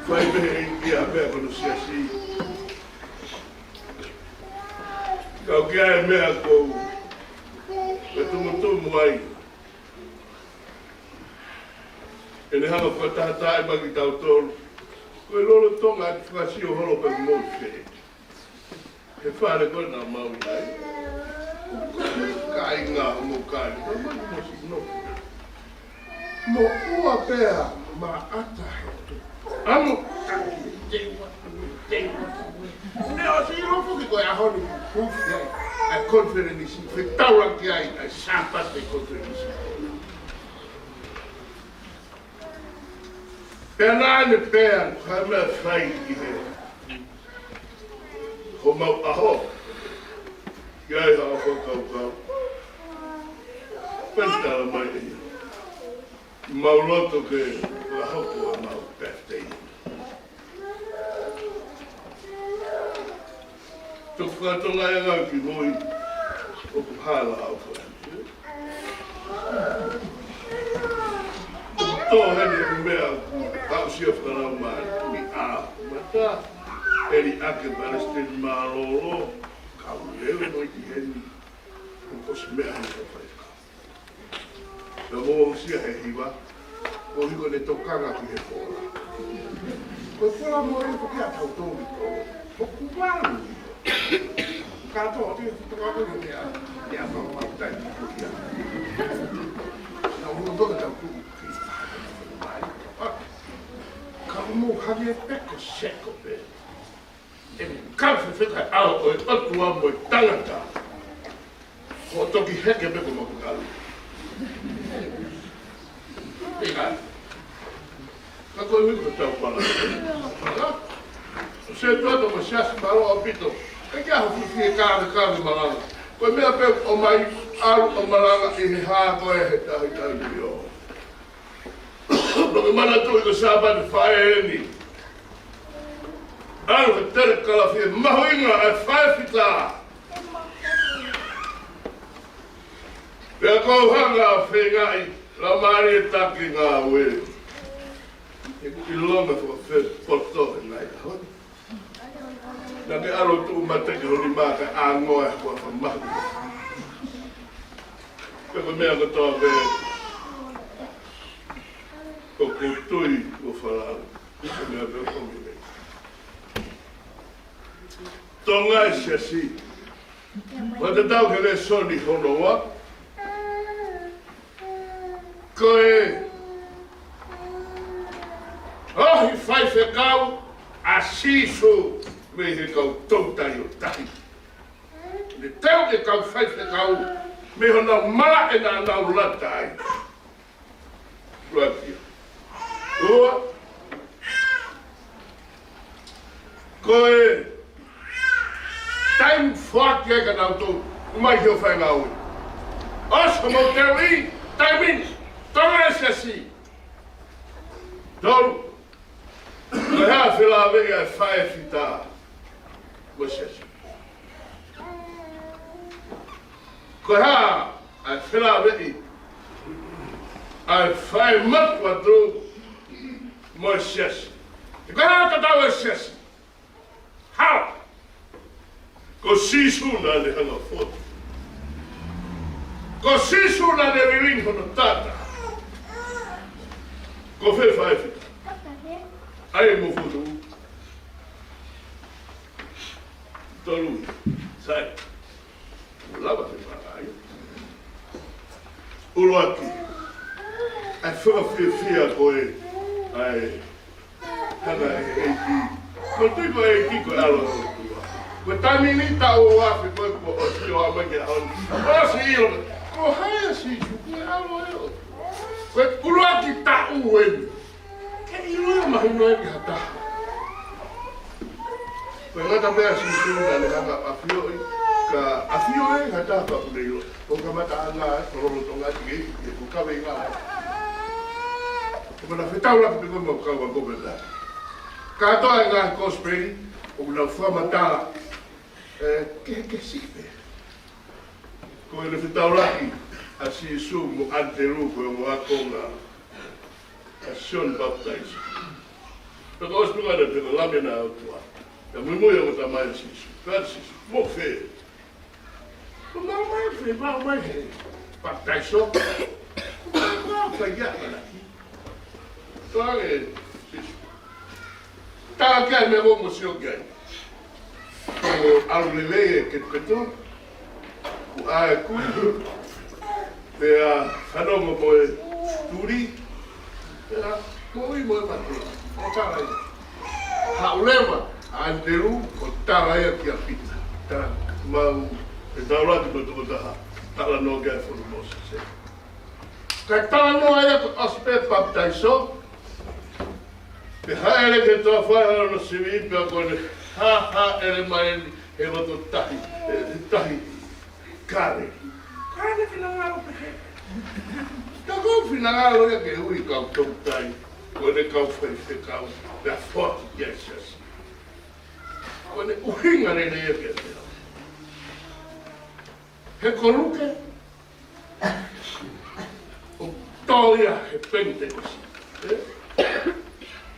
Fai pē ʻe he ʻEiki ʻa e meʻa ko hono siasi. Ka ʻoku ʻi ai e meʻa ʻoku ou tumutumu ai. ʻEne hanga ʻo fakatahatahaʻi mai kitautolu. Ko e lolotonga ʻeku fakasio holo pē mo e fē. He fale ko ē naʻa mau ʻi ai. Kāinga mo kāinga, mo e mo sino. Mo ua pea ma ata he tu. Amo taki, tewa, tewa. Ne o si lo fuki ko e ʻaho ni, fuki ai, ʻa e konifelenisi, fetaulaki ai, ʻa e Sāpate konifelenisi. Pea naʻa ne pehē, ko e hā e meʻa ʻe fai ki he homau ʻaho? ʻI ai haʻo fakakaukau? Pea ne tala mai ʻe ia, mau loto ke fakahoko ʻemau birthday. Toki fakatonga e ngāue ki mui, ʻoku hala au fai. Tō heni e meʻa ʻoku aʻusia fakalaumālie, ʻi ʻa mata, ʻe liʻaki e palesiteni mālōlō, kau lele mo i heni, ʻoku ʻosi meʻa heni ka fai. Naʻa mo aʻusia he hiva, ko hiko ne tokanga ki he pola. Ko e pola mo e ko kia tau tō ki tō. ʻOku valu. Ka tō te tokanga ki he mea. Ia mau mau tai ko kia. Naʻa mo tō tau tō ki. Ka mo hake pe ko seko pe. ʻE kau fefeka ʻao ʻo e ʻOtua mo e tangata. Ko toki heke pe ko maku kalu. Ika. Ka ko e hui ko tau pala. Pala. Se tua to mo siasi palo ʻaupito. Ka kia ho fifi e kave kave malanga. Ko e meʻa pe ʻomai ʻalu ʻo malanga ʻi he hā ko e he tahi tahi ni o. Pea ke manatuʻi ko e Sāpate Faʻē ni. ʻAlu he telekalafia mahuʻinga ʻa e faʻē fita. Pea kou hanga ʻo feingaʻi, laumālie taki ngāue. ʻOku ʻilonga fakafepoto he ngaahi ʻaho ni. Naʻa ke ʻalu tuʻu mata ki ho nima ka ʻangoa e huafa mahu. Pea ko e meʻa kotoa pē, ʻoku ou tui ʻoku falau. Ko e meʻa pē ʻoku ou mei. Tonga e siasi. Fakatatau ki he lēsoni hono ua. Ko e ohi faifekau ʻa Sīsū mei he kau toutai ʻo tahi. Ne teu e kau faifekau mei honau malaʻe naʻa nau lata ai. Ua kia. Ua. Ko e taimi foaki ai ka nau tō mai ki hoʻo fai ngāue. ʻOsi hoʻomou teuʻi, taimi ni, Tonga e siasi. Tolu. Ko e hā e felāveʻi ʻa e faʻē fita mo e siasi? Ko e hā ʻa e felāveʻi ʻa e faʻē matuʻotuʻa mo e siasi? Ko e hā e tatau e siasi? Hā? Ko Sīsū naʻa ne hanga ʻo fotu. Ko Sīsū naʻa ne lilingi hono taʻataʻa. Ko fē faʻē fita? ʻAi mo fotu. Tolu. Sai. Lava ke fakaʻai. ʻUluaki. ʻA e fakafiefia ko ē ʻa e hanga ʻe he ʻEiki. Ko e tui ko e ʻEiki ko e ʻAlo ʻo e ʻOtua. Ko e taimi ni taʻu ʻe afe ko ē kuo ʻosi ʻo aʻu mai ki he ʻaho ni. ʻOsi ʻilo. Ko hai ʻa Sīsū? Ko e ʻAlo ʻo e ʻOtua. Ko e ʻuluaki taʻu eni. Ke ʻilo ia mahino ia ki ha taha. Ko e ngata pē ʻa Sīsū naʻa ne hanga ʻo ʻafioʻi, ka ʻafioʻi ha taha pea ʻoku ne ʻilo. Ko e kamataʻanga, ko e lolotonga ʻi he, ʻi he ko e kaveinga. Ko e mana fetaulaki pē ko e mau kau a ko pē tā. Kātoa e ngaahi kosipeli, ʻoku nau fakamatala, ē, ke, ke siʻi pē. Ko e fetaulaki. ʻa Sīsū mo ʻAnitelū ko e ongo ākonga ʻa Sione Papitaiso. Pea ko e ʻosi pē ko ē naʻe pehē ko e Lami ʻa e ʻOtua, pea muimui ʻa e ongo tamai ʻa Sīsū. Pehē ʻe Sīsū, mou fē? Ko e maʻu mai, fē maʻu mai he papitaiso? Ko e maʻu mai, fai ki ai ʻamanaki. Toa ke Sīsū, tala ki ai e meʻa ʻoku mou sio ki ai. Ko e ʻalu lelei e ketuketu, kuo ʻā e kui, pea fanongo mo e tuli, pea moʻui mo e mate. ʻO tala ia. Haʻu leva ʻa ʻAnitelū ʻo tala ia kia Pita. Tala, maʻu e taulaki mo e tokotaha talanoa ki ai e fonu Mōsese. Kae talanoa ia ko e ʻosi pē papitaiso, pea haʻele ki he toafa ʻo ne sivi, pea ko ʻene haʻele mai eni he loto tahi, he tahi Kāleli. Ko ʻene finangalo pē he. Ka ko e finangalo ia ke ui kau toutai, ko ʻene kau faifekau, pea foaki ki ai e siasi. Ko ʻene ʻuhinga lelei ia ke te. He ko Luke, ʻoku tō ia he Penitekosi. Ē?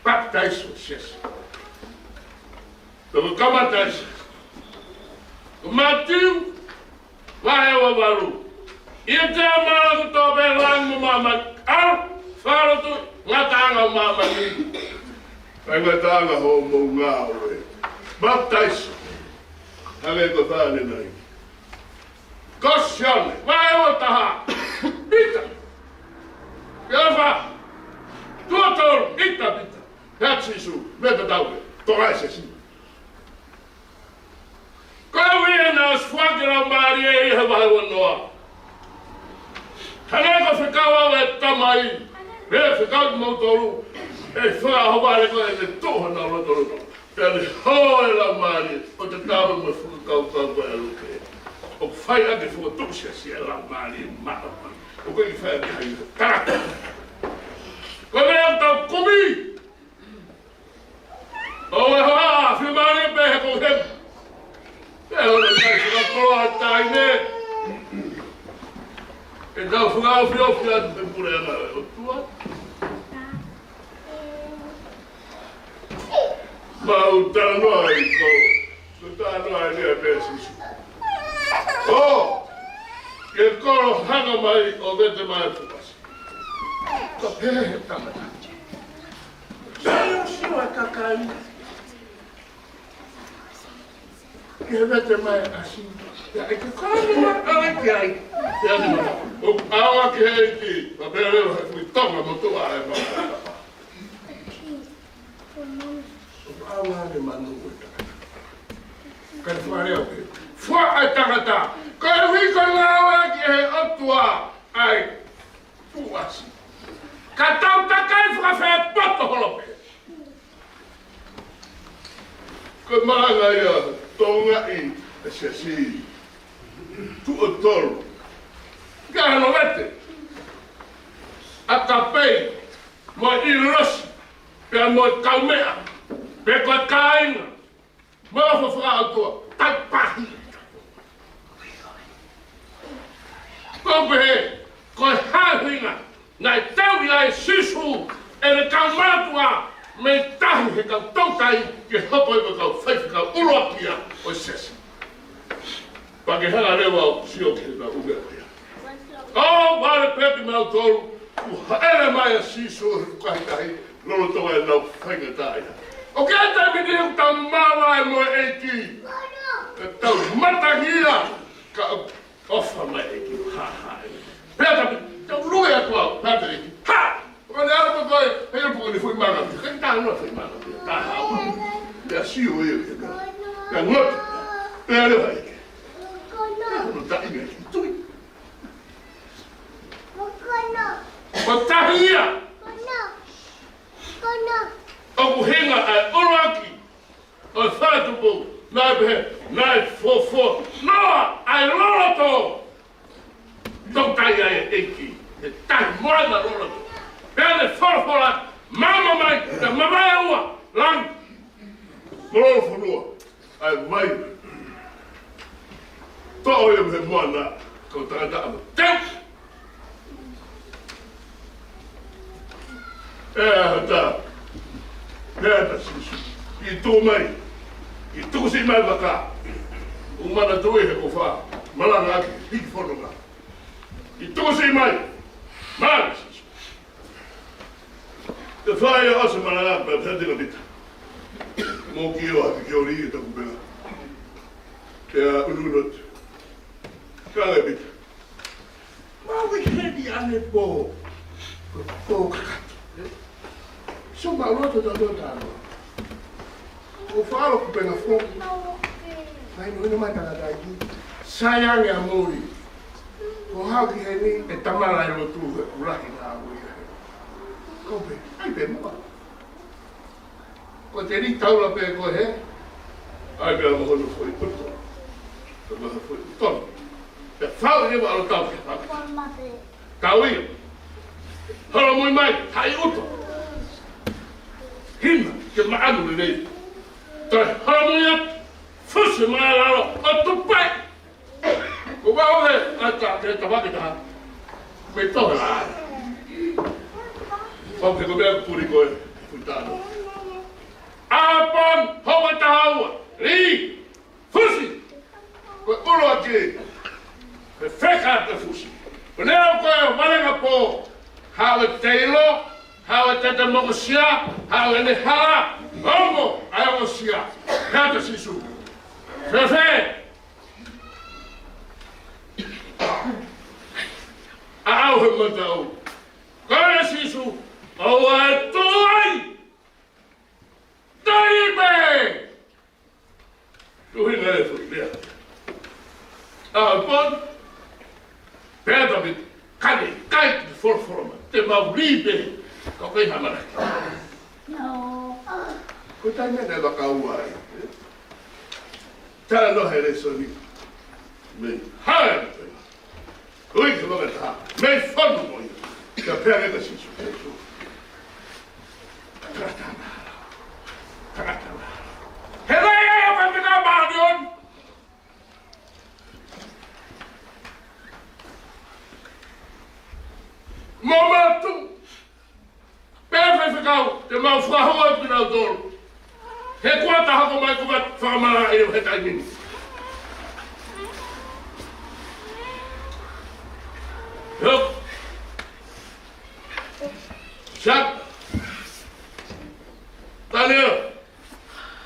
Papitaiso siasi. Ko e kamata ʻa e siasi. Ko Mātiu, vahe ua valu. ʻIo, te u mālō kotoa pē langi mo māmani. ʻAlu, fakalotu, ngataʻanga ʻo māmani. Kae ngataʻanga hoʻomou ngāue. Papitaiso. Hangē ko e fānau nai. Ko Sione, vahe ua taha, Pita. Pea fā, tuʻo tolu, Pita, Pita. Pehē atu Sīsū, meʻa tatau pē, toʻo e siasi. Ko e ʻuhinga naʻe ʻosi foaki e Laumālie ia he vahe ua noa. Hangē ko e fekau ʻa e Tamai, pea fekau kimoutolu, ʻe fakaʻohovale ko ē ʻene tuʻu honau lotoloto. Pea ne hō e Laumālie, ʻo tatau mo e fakakaukau ko ē ʻa Luke. ʻOku fai ʻaki e fokotuʻu siasi ʻa e Laumālie Māʻoniʻoni. ʻOku ʻikai fai ʻaki ha iu. Tala. Ko e meʻa ʻoku tau kumi. ʻO e hoa, fiemālie pē he ko hemu. Pea ʻoku ʻikai fakakoloa taʻahine. ʻE tau fakaofiofi atu he puleʻanga ʻo e ʻOtua. Mau talanoa ai ko, ko e talanoa eni ʻa Sīsū. ʻO, ke kolo hanga mai ʻo vete mai e fuʻu ʻasi. Ka pehē he tangata. Sio, sio e kakai. Ke vete mai e ʻasi. Ia, ʻe ke kolo mai ʻa e ki ai. Ia, ni mata. ʻO awa ke he ki. Ka pehē leva he kui tonga mo tua e mata. ʻO awa ke manu e tangata. Kae fua leo pē. Fua e tangata. Kae ui ko e ngāue ki he ʻOtua. ʻAi. Fuʻu ʻasi. Ka tau takai fakafē poto holo pē. Ko e malanga ia Tonga ʻi he siasi. Tuʻo tolu. Ka hano vete. ʻAkapei. Mo e ʻilosi. Pea mo e kaumeʻa. Pea ko e kāinga. Mo e fakaʻotua, tai pahi. Ko pehē, ko e hā e ʻuhinga naʻe tauʻi ai ʻe Sīsū ʻene kau mātuʻa mei tahi he kau toutai ke hoko ia ko e kau faifekau ʻuluaki ia ʻo e siasi. Pea ke hanga leva ʻo sio ki he kau ʻumeʻa ia. ʻO vale pē kimautolu, kuo haʻele mai ʻa Sīsū he fukahi tahi, lolotonga ʻenau faingataʻaʻia. ʻOku ʻi ai e taimi ʻoku tau maʻu ai mo e ʻEiki. ʻE tau matangi ia, ka ʻofa mai e ʻEiki, ha, ha, ē. Pea tapu, tau lue atu au, pea te ʻEiki. Ha! ʻO ne ala ko koe, he ʻiloʻi pē ko e foʻi manga, he ka ta no foʻi manga, ta ha. Pea sio ia, pea, pea ngoto, pea lea ai. Pea ko hono taʻi mei tui. Ko e tahi ia. ʻOku ʻuhinga ʻa e ʻuluaki ʻo e faletupu, naʻe pehē, naʻe fofo noa ʻa e loloto. Toutai ai e ʻEiki, he tahi moana loloto. Pea ne folofola, maama mai, pea mavae ua, langi. Mo lolofonua, ʻa e vai. Toʻo ia mei he moana, kau tangata ʻamateu. ʻE ʻatā. ʻE ʻatā Sīsū. ʻI tuʻu mai. ʻI tuʻu siʻi mai vaka. ʻOku manatuʻi he ʻoku fai. Malanga ʻaki. Hiki fononga. ʻI tuʻu siʻi mai. Mālō Sīsū. Te fai ʻa ʻosi malanga pē pē te ka pita. Mou kiʻi ʻohake ki ʻoli ʻi taku pela. Pea ʻunuʻunu atu. Ka le pita. Mau ʻi heni ʻanepō. Ko kakato. So mau loto tau tau tau. ʻO falo kupenga fo. Mahino hino mai tangataʻeiki. Sai ange ʻa muli. Ko hau ki heni ʻe tamala ʻe lotu he kulahi na muli. Ko pē, ʻai pē mua. Ko te li taula pē ko he. ʻAi pē ʻa mo hono foʻi poto. Ko mo hono foʻi poto. Te fau ʻe ʻalu tau ke fau. Tau ia. Holo mui mai, hai uto. Hina, ke maʻanu lelei. Toe holo mui atu. Fusi mai lalo, ʻo tupai. Ko vau he, ʻata, ke tavake taha. Me toho la. Pau ke ko mea puri koe, putano. ʻApon, hova tahaua, li, fusi. Ko ulo ake. Ko feka te fusi. Ko nea ko e valenga pō. Haʻu e teilo, haʻu e tete mokosia, haʻu e ne hala, ongo, ʻai ongosia. He ʻata Sīsū. Fēfē. ʻAʻau he mataʻu. Ko e Sīsū, ʻoua ʻe tuʻu ai. Taipe! Tuhi ngai e fuʻu lea. ʻApon. Pea tapi, kani, kai, folofola mai. Te mau li pē. Ka kai hamana. Ko tai mene la kaua ai. Tano he lēsoni. Mei. Hai. Ui, ke maka taha. Mei fonu mo ia. Kia pea ke ka Sīsū. Sīsū. Takatana. Takatana. He lai ai o pepika mānion. Mo matu. Pea faifekau, te mau fakahoko atu kinautolu. He kuata hako mai ko ka fakamala e he taimi ni. Hop. Shut. Tania.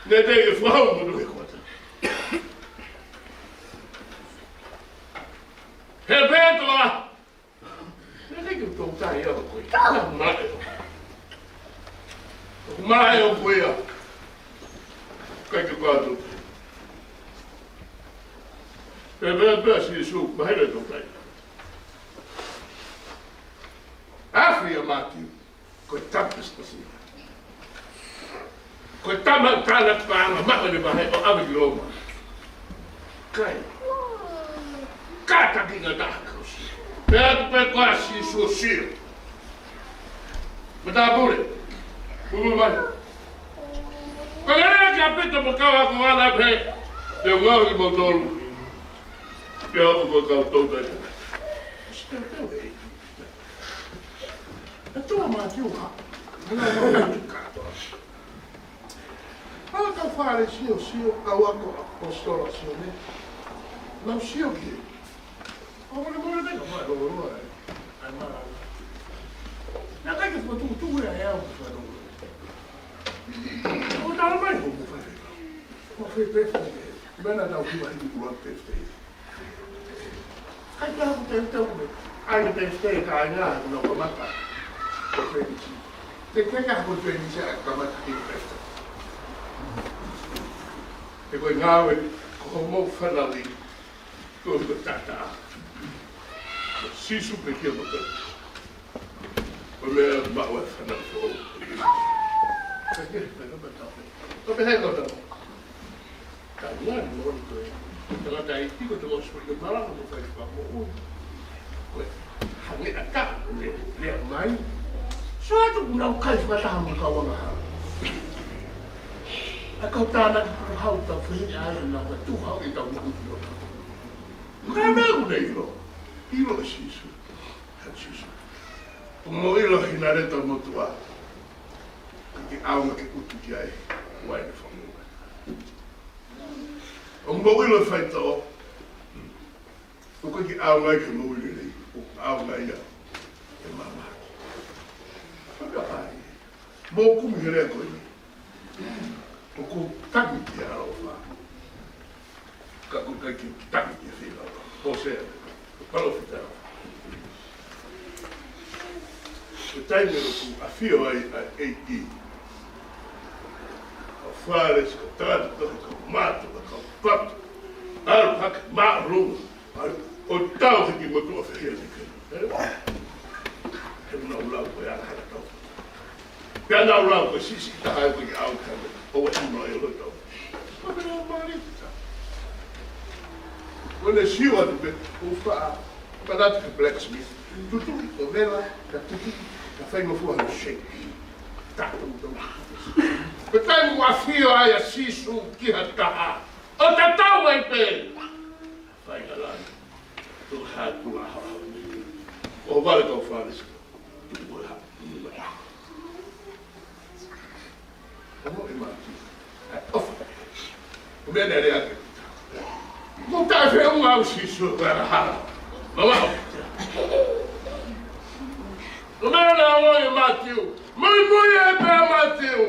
Ne te ke fakahoko atu ke kuata. He pea toa. Naʻe ʻikai ke u toutai au ko ia. Naʻe ʻikai. ʻOku maʻa au ko ia. ʻIkai ke u toutai. Pea, pea, pea Sīsū, mahino e toutai. Afi ʻa Mātiu. Ko e tama Pisipasia. Ko e tama tala paʻanga maʻu ʻene vahe ʻo ʻave ki Loma. Kai. Kātaki ngata ʻa Kausi. Pea atu pē ko ā Sīsū ʻo sio. Matāpule. Mumu mai. Ko e lea kia Pita mo kau ako ana pē. Te u ngāue kimoutolu. Pea ʻoku ko kau toutai. Sio, sio, e. ʻE toa Mātiu ha. Ana Mātiu kātoa. Ala kau Fālesi ʻo sio, kau ako ʻaposetolo ʻa Sione. Nau sio ki he. ʻO mole mole te ka mai loloa e. ʻAi mara. Naʻe ʻikai ke fokotuʻutuʻu ia ʻe au ke fanongo. ʻO tala mai hoʻomo fai. Ko fē pē fai. Mena tau hiva hivi kula pē fai. Kai ka haku teuteu me. ʻAi ke te te kāinga, ʻoku nau kamata. Ko Fēnisi. Te te ka haku Fēnisi, ʻai kamata ki Fēnisi. He ko e ngāue, ko hoʻomo fanauʻi, ko e ko tata. Sīsū pē kia mo te. Ko e meʻa maʻu e fanauʻi foʻou. Ka ke, ka ke, ka ke, ka ke, ka ke, ka ke, Ka ngani mo ni koe. Tangataʻeiki ko te ʻosi ko te malanga mo fai fakamoʻui. Ko e hangē ʻatā ko e lea mai. Sio atu kuo nau kai fakataha mo e kau angahala. ʻA e kau tānaki puhau tau fehia ai nau ka tuhau ʻi tau moʻui ʻi ʻOtua. Ka meʻa ʻoku ne ʻilo. ʻIlo ʻe Sīsū. Sīsū. Ko mo ʻilo hina leta motuʻa. ʻAonga ke utu ki ai ʻa e fānau. ʻOku mou ʻilo e faitoʻo, ʻoku ʻikai ke ʻaonga ia ki he moʻui lelei, ʻoku ʻaonga ia ki he mamahi. Fakapapau, mou kumi he lea ko eni. ʻOku tangi ki he ʻaloʻofa, ka ʻoku ʻikai ke tangi ki he feilaulau. Hōsea, palōfita. Ko e taimi ʻoku ʻafio ai ʻa e ʻEiki ʻi he fale, siʻi kau tangata tohi, kau mātuʻa, kau patu, ʻalu hake māʻolunga, ʻo tau hiki motuʻa fehiʻa ni ke. He ʻoku nau lau ko e ʻakakala tau. Pea nau lau ko e siʻisiʻi taha ʻoku ʻikai ke ʻaonga, ʻoua ʻe ʻilo ʻe loto. Ko e meʻa mālie ʻaupito. Ko ʻene sio atu pē, ʻoku faʻa, faʻa ʻatu ki he blacksmith. Tutuki ko e vela, ka tutuki, ka faingofua hono shape. Tapu tau. Ko e taimi ʻoku ʻafio ai ʻa Sīsū ki ha taha, ʻo tatau ai pē. Fai ka lani. Tuʻu hake ʻo haʻu. ʻO vale kau Fālesi. Tuʻu ʻo haʻu. ʻO moʻui ʻa Mātiu. ʻAi, ʻofa. Ko e meʻa naʻe lea ki ai. Ko e taʻefeʻunga ʻa Sīsū, ko e hala. Mama. Ko e meʻa naʻe ʻai ʻe Mātiu. Muimui ai pē ʻa Mātiu.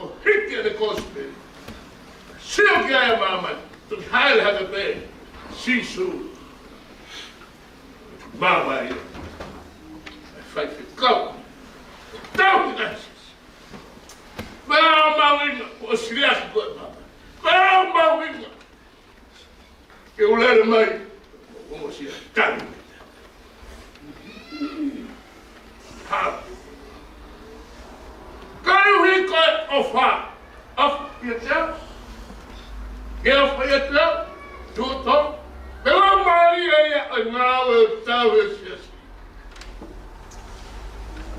ʻO hiki ʻene kosipeli. Sio ki ai ʻa māmani. Tuʻu hale hake pē. Sīsū. Māmani. Faifekau. Tau ki ai. Māmani. ʻOsi lea ki ai māmani. Māmani. Ke u lele mai, ʻo mo sia tani. Ha. Ka ʻi he ʻofa, ʻofa ʻiate au. Ke ʻofa ʻiate au, tuʻu tonu. Pea mālie ia ʻa e ngāue ʻoku tau ʻi he siasi.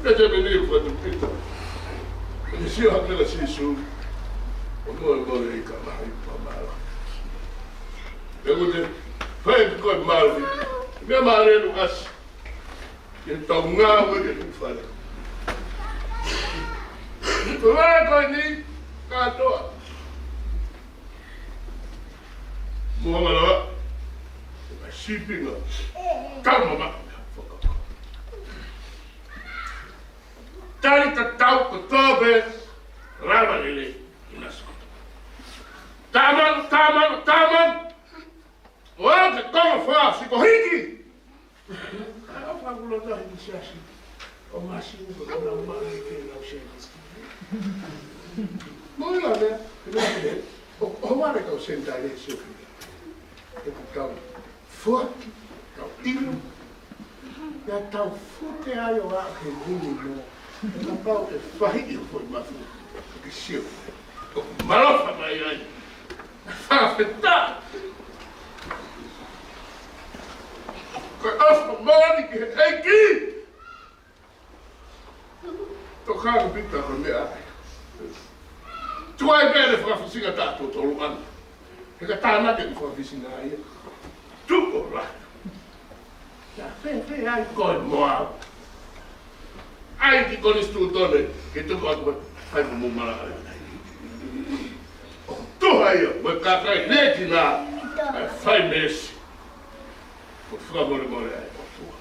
Pea te meni ʻo fatu pita. Pea sio hake ʻa Sīsū. ʻO molemole ʻi he kamahi pamala. Pea ko e te fai ko e mālie. Meʻa mālie ʻoku ʻasi. Ke tau ngāue ke tau fale. Ko e ko eni kātoa. Mo ngalo. Sīpinga. Tau mama. Tali tatau ko tobe. Lava lele. Taman, taman, taman. ʻOua ke konga fua, siko hiki. ʻAi ʻofa kulo tahi ni siasi. ʻO masi uko na ma ke na se. Mo ila ne, ne, ʻo, ʻo vale kau sentai le sio. Ke ku kau. Foaki, kau inu. Ia tau fute ai ʻo aʻu ki he muli mo. Kapau ʻe fahiʻi ʻo foʻi mafu. Ke sio. ʻO malofa mai ai. Fakafetaʻi. Ko e ʻofa moʻoni ki he ʻEiki. Tokanga Pita ko e meʻa. Tuai pē ʻene fakafisinga taʻu tolu ʻana. He ka tānaki ʻene fakafisinga ia. Tuʻu ʻo lahi. Ia, fēfē ai koe mo au. ʻAi ki konisitūtone, ke tuku atu ai mo mala ai. Tuha ia, mo e kakai neki na, ʻai fai meesi. Ko fakamolemole ai, ʻOtua.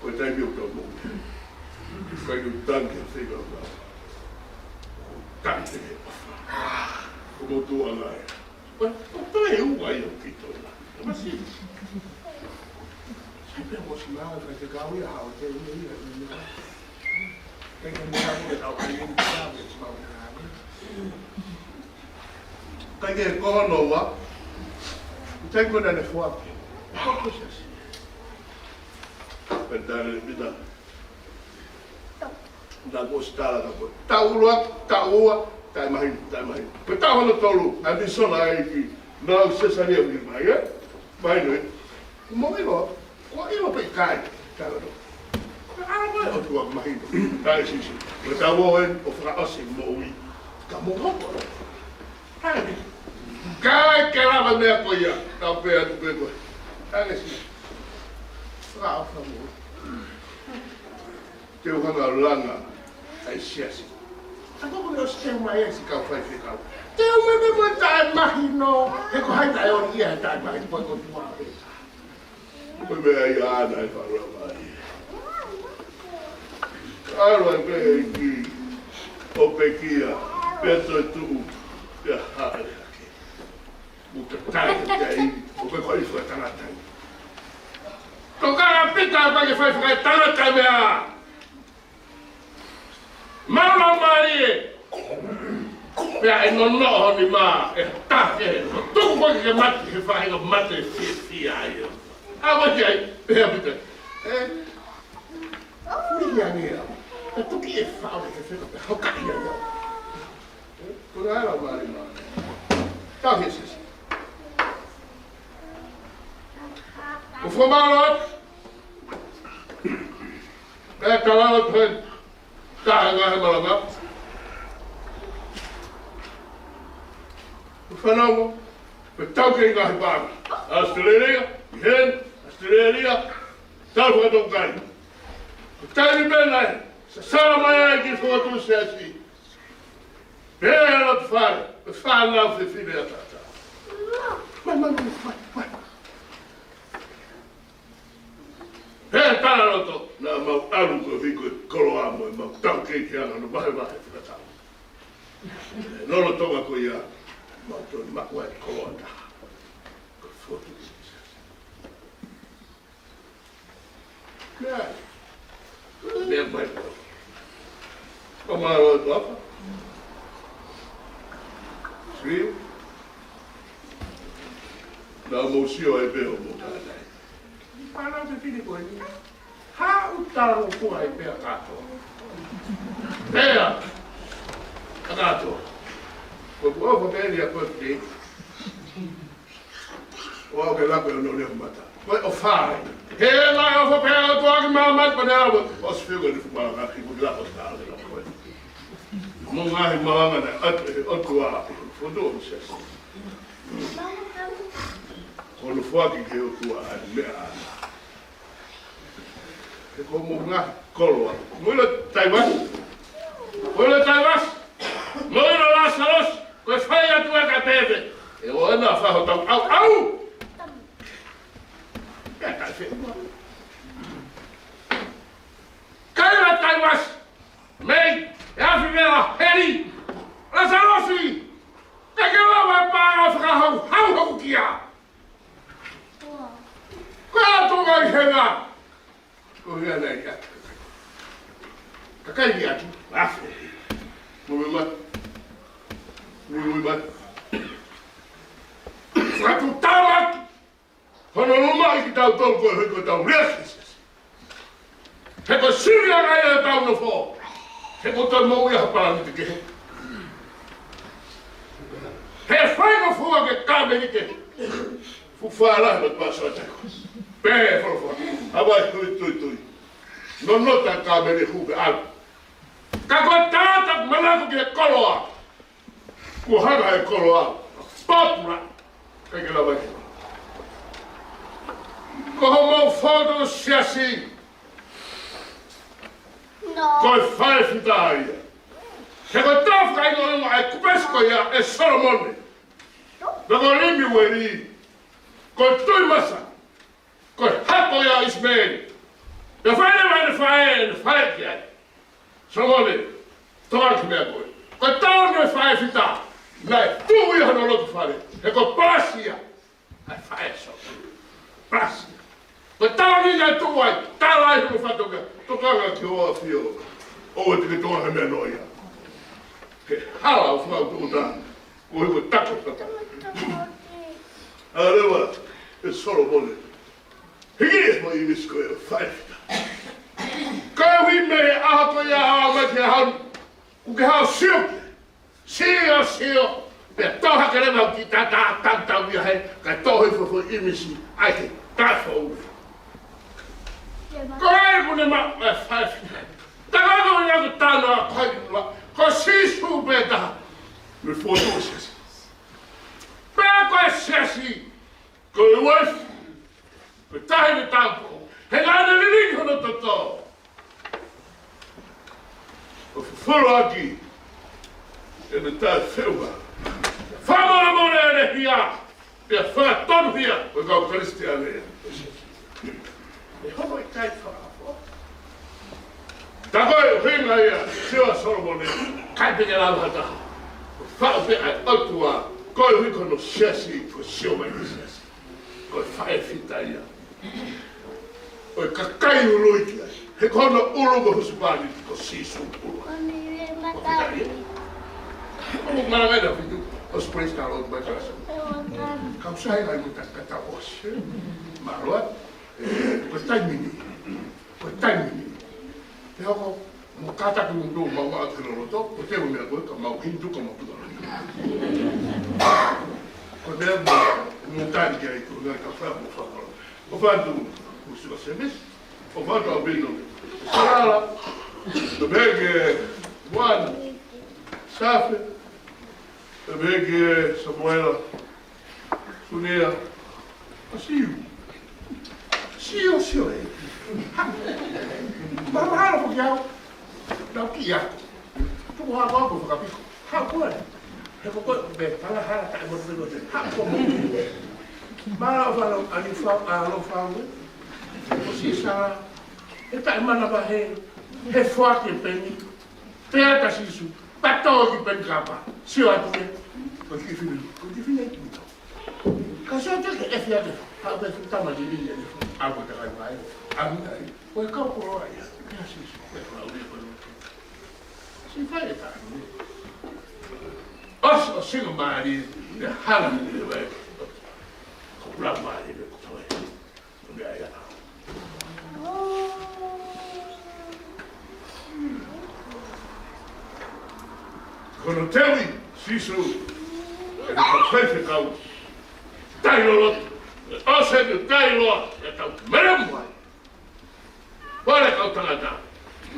Ko e taimi ʻoku tau moʻui. Ko e ʻutangi ke fika ua. Tangi ke ʻofa. Ko motuʻa ngai. Ko, ko toe ua ia ʻoku kei toe la. Masi. Sai pē mo si mala, faifekau ia hao te ua ia, ia. Kai ke mea ko e tau ai ni ka me mau na ni. Kai ke kono ua. Kai ko na ne foaki. Ko ko sasi. Pea tali Pita. Na ko si tala ka ko. Taʻu ua, taʻu ua, taʻu mahino, taʻu mahino. Ko e taʻu hono tolu, ʻa e misiona ʻa e ʻEiki. Na u Sesalia Filipai, ē? Mahino, ē? Mo ʻilo, ko ʻilo pē kai, tala no. Ko e ʻalo mai ʻOtua mahino, taʻe sisi. Ko e taʻu ua ē, ʻo fakaʻosi moʻui. Ka mo hoko. Kai, kai ke lava meʻa ko ia, tau pē atu pē ko. Taʻe sisi. Fakaʻofa mo. Te u hanga ʻo langa ʻa e siasi. Ka ko e ʻosi teu mai e siʻi kau faifekau. Teu mai pē mo e taʻemahino, he ko hai taʻe ʻomi ia he taʻemahino, ko e ʻOtua pē. Ko e meʻa ia ʻa ʻAna ʻe faʻa lava ai. ʻAlu ai pē ʻEiki ʻo pekia, pea toe tuʻu, pea hāʻele hake. Mo e taʻe, taʻe, ʻo pē ko e fakatangata. Tokanga Pita ʻo pehē ke fai fakaetangata e meʻa. Mau lau mālie. Pea ʻe nonoʻo ho nima, ʻe tafe, ʻo tuku koe ke mate, he faʻahinga mate fiefia ia. ʻA, mate ai, pea Pita. ʻE, fuli ia ngia. ʻE tuki e faʻo ke feka, pea hokaʻi ai. Ko e lau mālie mai. Tau he sisi. ʻO fakamālō atu. Pea tala atu he taha ngaahi malanga. ʻO fanongo, pea tau kei ngaahi pānga. Australia, ʻi heni, Australia, tau fakatau kai. Ko e taimi pē naʻe sasala mai ai ki he fokotuʻu siasi. Pea loto fale, pea fānau fefine ʻataʻatā. Mai, mai, mai, mai, mai. He tala loto, naʻa mau ʻalu ko e viko e koloa mo e mau tau kei ke anga no vahevahe fakatau. Lolotonga ko ia, mau toe maʻu ai e koloa taha. Ko e fotu. Meʻa. Meʻa mai. Ko mālō e tuafa. Sio. Naʻa mou sio ai pē ʻo mou tānaki. Fānau fefine ko eni. Haʻu talangofua ai pē ʻa kātoa. Pea. ʻA kātoa. Ko e ʻofa pē eni ʻa koe pē. ʻO aʻu ke laku e ono lea mata. Ko e ʻofa ai. He naʻe ʻofa pē ʻa e ʻOtua ki māmani pea ne ʻalu. ʻOsi fiu ko e niʻihi malanga ki mui laku ʻo tāle laku ko ē. Mo e ngaahi malanga naʻe ʻatu ʻe he ʻOtua. Fotu ʻo Mōsese. Ko hono foaki ki he ʻOtua ʻa e meʻa ʻana. He ko hoʻomou ngaahi koloa. Mou ʻilo Taivasi. Mou ʻilo Taivasi. Mou ʻilo Lāsalosi. Ko e fai atu ʻa e kapepe. ʻE ʻoua naʻa fai hotau ʻauʻau. ʻE taʻefeʻunga. Kaila Taivasi. Mei, ʻe afi mea heli. Lāsalosi. Ka ke lava e pā ʻa fakahauhau hoku kia. Ko e ʻato ngai henga. Ko e hea nai atu. Kakai ni atu. Afe. Mui mui mata. Mui mui mata. Fakatuʻutāmaki. Hono lumaʻi kitautolu ko e hoi ko e tau lea sisi. He ko e sili ʻa e ʻai ʻa e tau nofo. He ko e tau moʻui ʻa ha palani te kehe. He fai nofo ʻa e kāmeli ke. Fuʻu fālahi mo e pāsoa taku. Pē folofola. Hawaii tui tui tui. Nonota kāmeli hū pē ʻalu. Ka ko e tangata manako ki he koloa. Kuo hanga ʻe he koloa. Pāpula. ʻIkai ke lava ke. Ko hoʻomou fotu siasi. Ko e faifita ia. He ko e tau fakaʻilonga ʻa e kupesi ko ia ʻe Solomone. Pea ko Limiueli. Ko Tuimasa. Ko e hako ia ʻo ʻIsimeli. Pea fai leva ʻene faʻē, ʻene faʻē ki ai. Solomone, tokanga ki he meʻa ko ē. Ko e tau ʻo e faifita. Naʻe tuʻu ia hono loto fale. He ko Palasia. ʻA e faʻē Solomone. Palasia. Ko e tau ni naʻe tuʻu ai. Tala ai hono fatongia. Tokanga ki hoʻo ʻafio. ʻOua te ke tokanga ki he meʻa noa ia. He hala ʻo fakautuuta. Ko e ko e tako tata. ʻA leva, ʻe Solomone. Hiki e mo i misko e faifita. Ka hui mei he ʻaho ko ia ʻa mai ki he ʻaho ni. Kuo ke hao sio ki ai. Sio, sio. Pea tō hake leva ki tata tau tau ia he. Ka tō hoi fofo i misi. ʻAi he. Tafoʻou. Ko e ʻai kune ma. E faifita. Taka ko ia ko tana. Ko hai kula. Ko Sīsū pē taha. Me fotu siasi. Pea ko e siasi. Ko e uefu. Ko e tahi ni tāpō. He naʻa ne lilingi hono toto. ʻO fufulu ʻaki. ʻEne taʻefeʻunga. Fakamolemole ʻene hia, pea fakatonuhia ʻa e kau Kalisitiane. ʻE hono ʻikai fakaʻaho. Tā ko e ʻuhinga ia, sio ʻa Solomone, ʻikai pē ke lava ha taha. Faʻu pē ʻa e ʻOtua, koeʻuhi ko hono siasi, ko e sio mai ki he siasi. Ko e faʻē fita ia. Ko e kakai ului ki ai. He ko hono ʻulu ko e husepāniti ko Sīsū ʻulu. Ko e fita ia. ʻOku malanga ʻi he fitu, ʻosi praise the Lord, mai kalasi. Kau sai ai mo ta kata ʻosi. Mālō ā. Ko e taimi ni. Ko e taimi ni. Te hoko, mo kātaki mo tō, mau ʻalu ki loloto, ko e teu meʻa ko ē, ka mau hindu ka mau tuka. Ko e meʻa mo, mo tali ki ai, ko e ngaahi ka fai mo fakalo. Ko fatu, mo sila semis, ko fatu a bino. Salala, the big, eh, one, Safe, the big, eh, Samuela. Sunia, a siu. Siu, siu, ē. Mahalo foki au. Nau ki aku. Tuku hako aku fakapiko. Hako ē. He ko koe, me pala hala taʻe mo te koe. Hako mo. Mala o falo, ani fa, a lo falo. Ko si sa. He taʻe mana pa he. He foaki peni. Pea ta Sīsū, patō ki peni kapa, sio atu ke, ko ki fini, ko ki fini ki mito. Ka sio te ke efi ake, ha pe fu tama ki ni, a ko ta kai mai, a mi ai, ko e kau koloa ia, pea Sīsū, ko e kau ui ko e. Si fai e ta ni. Os, os singa mari, te hala ni le vai. Ko la mari le ko toe. Ko hono teuʻi, Sīsū, ʻe kau faifekau, tai loloto, ʻosi ʻene tai loa, ʻe tau melemu ai. Pole kau tangata.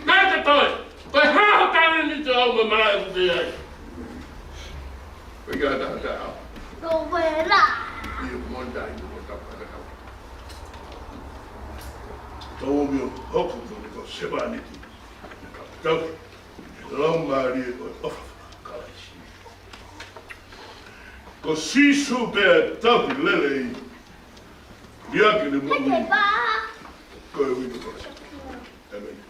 Kai te toe, ko e hā ho talēniti ʻoku ke malaʻe ʻoku ke ai. Ko e kia tangata au. Ko e la. Ia monda i ko tau kata kau. Tau mi o hoko ko ko sevaniti. Tau. Lau mālie ko ʻofa Kalaisi. Ko Sīsū pē tauhi lelei. Ia ke ne moʻui. Ko e uito ko. ʻĒmeni.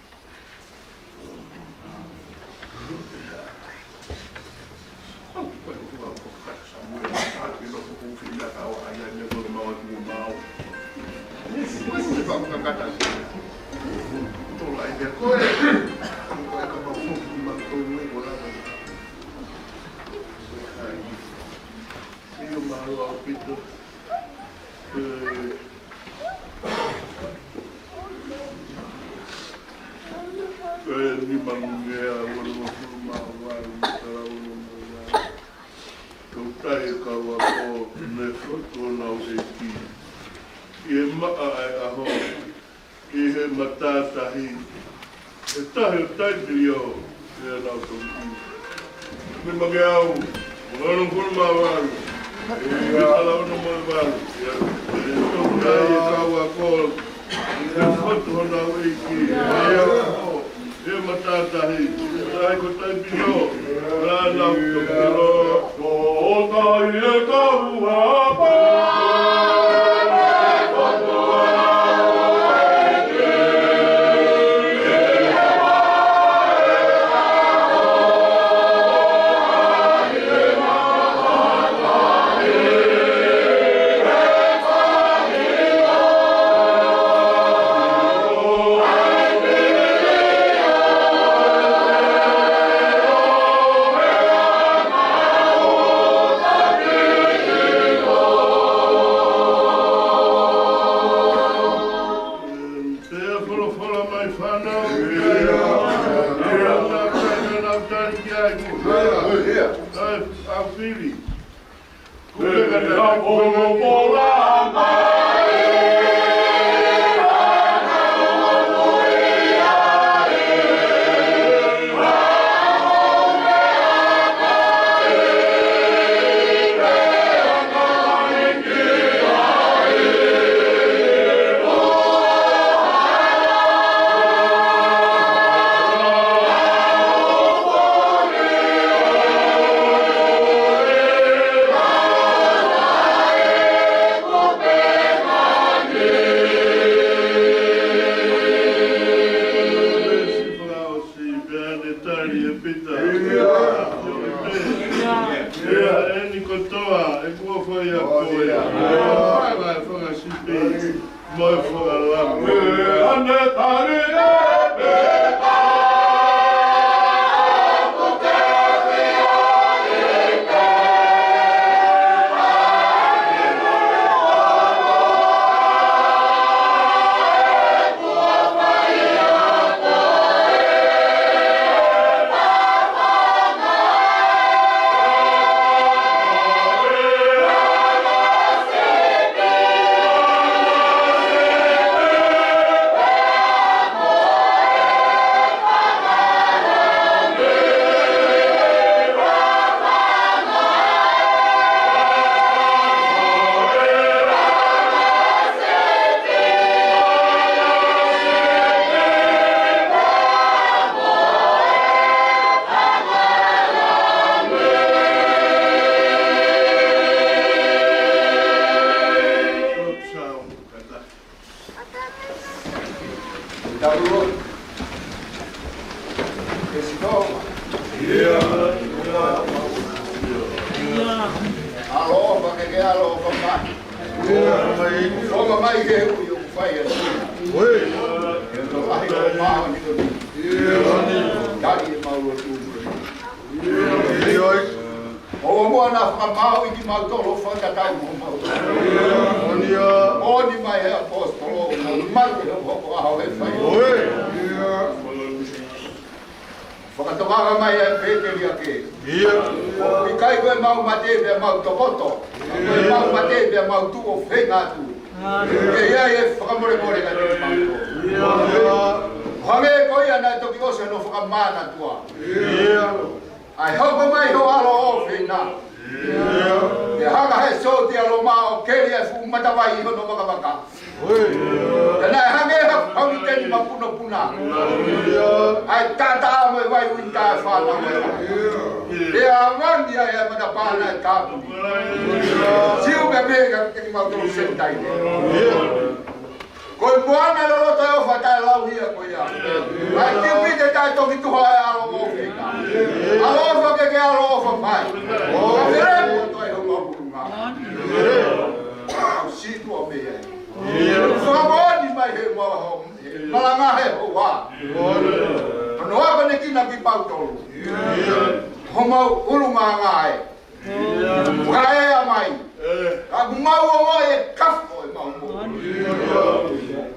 Ko e nima ngeau onongofulu mā valu, matalau onongofulu mā valu. Tau tai e kau ako ne fotu honau ʻEiki. ʻI he maʻa ʻa e ʻaho, ʻi he matātahi, he tahi ʻo taipiliō, ʻe nau toki. Nima ngeau onongofulu mā valu. Ia, ala ono mo e valu. Ia, tau tai e kau ako ne fotu honau ʻEiki. Ia, ʻi he matātahi, tai ko taipiliō, ʻe nau toki. Ko tai e kau ako. Pea folofola mai fānau. Ia. Ia. Ia. Ia. Ia. Ia. Ia. Naʻe tali ʻe Pita. ʻIo. ʻIo, ʻio. ʻIo, eni kotoa, ʻoku ou fai ʻa koe. ʻIo. Fai mai fakasipi. Mo e fakalanga. Naʻe tali ʻe Pita. ʻAloʻofa ke ke ʻaloʻofa mai. Fakamolemole mai he ui ʻoku fai atu. He tokolahi ʻoku māʻoniʻoni. Tali ʻemau lotu. ʻOua muʻa naʻa fakamāuʻi kimautolu ʻo fakatatau mo homau. Moʻoni mai he ʻaposetolo, mate hokohoko ʻaho he fai. Fakatokanga mai ʻa e pēteliake. ʻIkai ko ʻemau mate pea mau tokoto. Ko ʻemau mate pea mau tuʻu ʻo feinga atu. Ke ʻi ai e fakamolemole kiate kimautolu. Hangē ko ia naʻe toki ʻosi hono fakamānatua. ʻA e hoko mai ho ʻAlo ʻofeina. Ke hanga he sōtia Loma ʻo keli e fuʻu matavai ʻi hono vakavaka. Pea naʻe hangē ha fauniteni mapunopuna. ʻA e taʻataʻa mo e vai uinitā ʻa e fānau. Pea ʻamangia e matapā naʻe tāpuni. Siu pē mei he kimautolu Senitaile. Ko e moana loloto e ʻofa taʻelauhia ko ia. ʻA e kiupite taʻetoki tuha e ʻAlo ʻofeina. ʻAloʻofa ke ke ʻaloʻofa mai. Ka fele mo toe ho makulunga. Situ o mei ai. Fakamoʻoni mai he mau ho. Malanga he hoa. Hono akonekina kimautolu. Homau ʻulungaanga ē. Fakaea mai. Ka ʻoku mau ongoʻi e kafu ʻo ʻemau moʻui.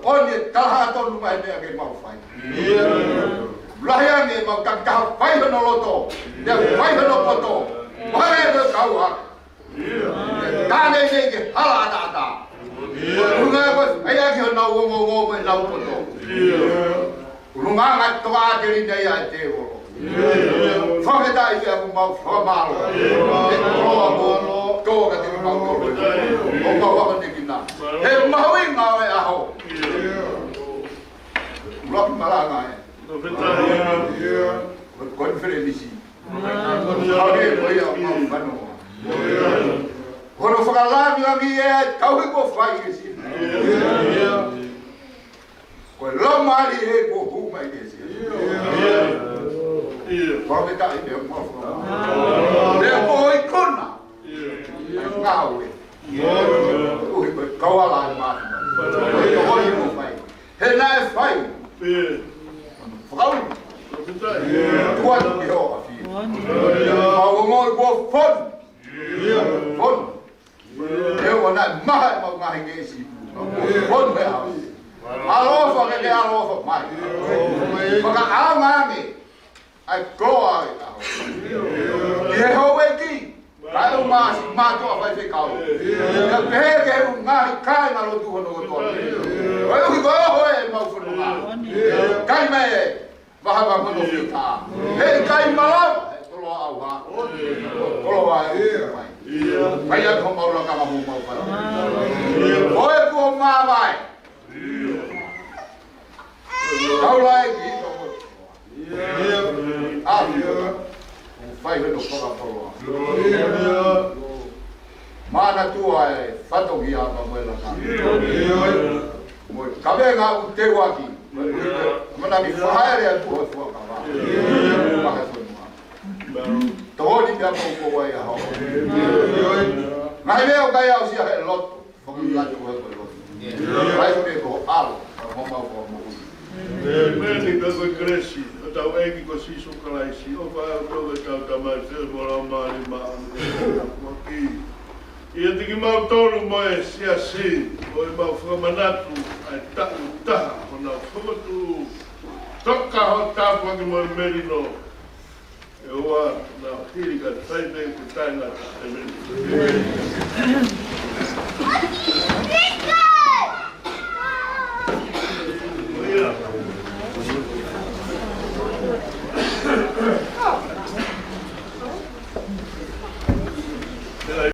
ʻOni e talaha tonu mai meʻa ke mau fai. Lahi ange mau takitaha fai hono loto. Pea fai hono poto. Fai hono kaua. Tāne nei ke hala ataata. ʻUlungaanga ko e fai ʻaki honau ongoongo mo ʻenau poto. ʻUlungaanga toka ʻa e teli nei ʻa e tēvolo. Fakafetaʻi pea ʻoku mau fakamālō. ʻE koloa mo tō ka tiki mau tō. ʻO mau akonekina. He mahuʻinga ʻo e ʻaho. ʻUluaki malanga ē. Ko e konifelenisi. Ko e konifelenisi. Ko ia mau fanoa. Hono fakalāngilangi e kau he ko fai ke si. Ko e laumālie he kuo hū mai ke si. ʻIo. Fakafetaʻi pea mau fanoa. Pea mo ikuna. ʻIo. Ngāue. ʻIo. Ui ko e kauala e māfana. Ko e ko fai. He naʻe fai. ʻIo. Fakaulu. Fakafetaʻi. Tuʻa atu ki hoʻo ʻafio. ʻIo. Mau ongoʻi kuo fonu. ʻIo. Fonu. ʻE ʻoua naʻe maha ʻemau ngaahi keisi. Fonu he ʻaho. ʻAloʻofa ke ke ʻaloʻofa mai. Fakaʻaonga ange ʻa e koloa ʻo e ʻaho. ʻI he houʻeiki, kae ʻumaʻā siʻi mātuʻa faifekau. Pea pehē ki he ʻū ngaahi kāingalotu hono kotoa. Koeʻuhi ko e oho ʻemau fononga. Kai mai e vaha ka mono fita. He kai malava, he koloa ʻauha. Koloa e ʻuhi mai. Kai atu homau lakanga mo homau fai. Ko e kuo māvae. Taulaʻeiki. ʻA, fai hono fakapoloa. Manatua e fatongia pea mo e lakanga. Mo e kavenga ʻoku teuaki. Manami fakaele atu ho fuakava. Maha fonua. Toli pea poupou ai ʻa ho. Ngaahi meʻa ʻoku ʻikai aʻusia he loto. Fakamanatu ko e loto. Vai ko e ko ʻAlo, ka ko homau Fakamoʻui. Meni pē ko e kelesi ʻa hotau ʻEiki ko Sīsū Kalaisi, ʻofa ʻa e ʻOtua ko hotau Tamai, feohi mo e Laumālie Māʻoniʻoni. ʻIate kimautolu mo e siasi, ʻo ʻemau fakamanatu ʻa e taʻu taha honau fokotuʻu Toka Hoʻo Tāpuaki mo e Melino. ʻE ʻoua naʻa hili kae fai pē ʻoku taʻengata. ʻĒmeni.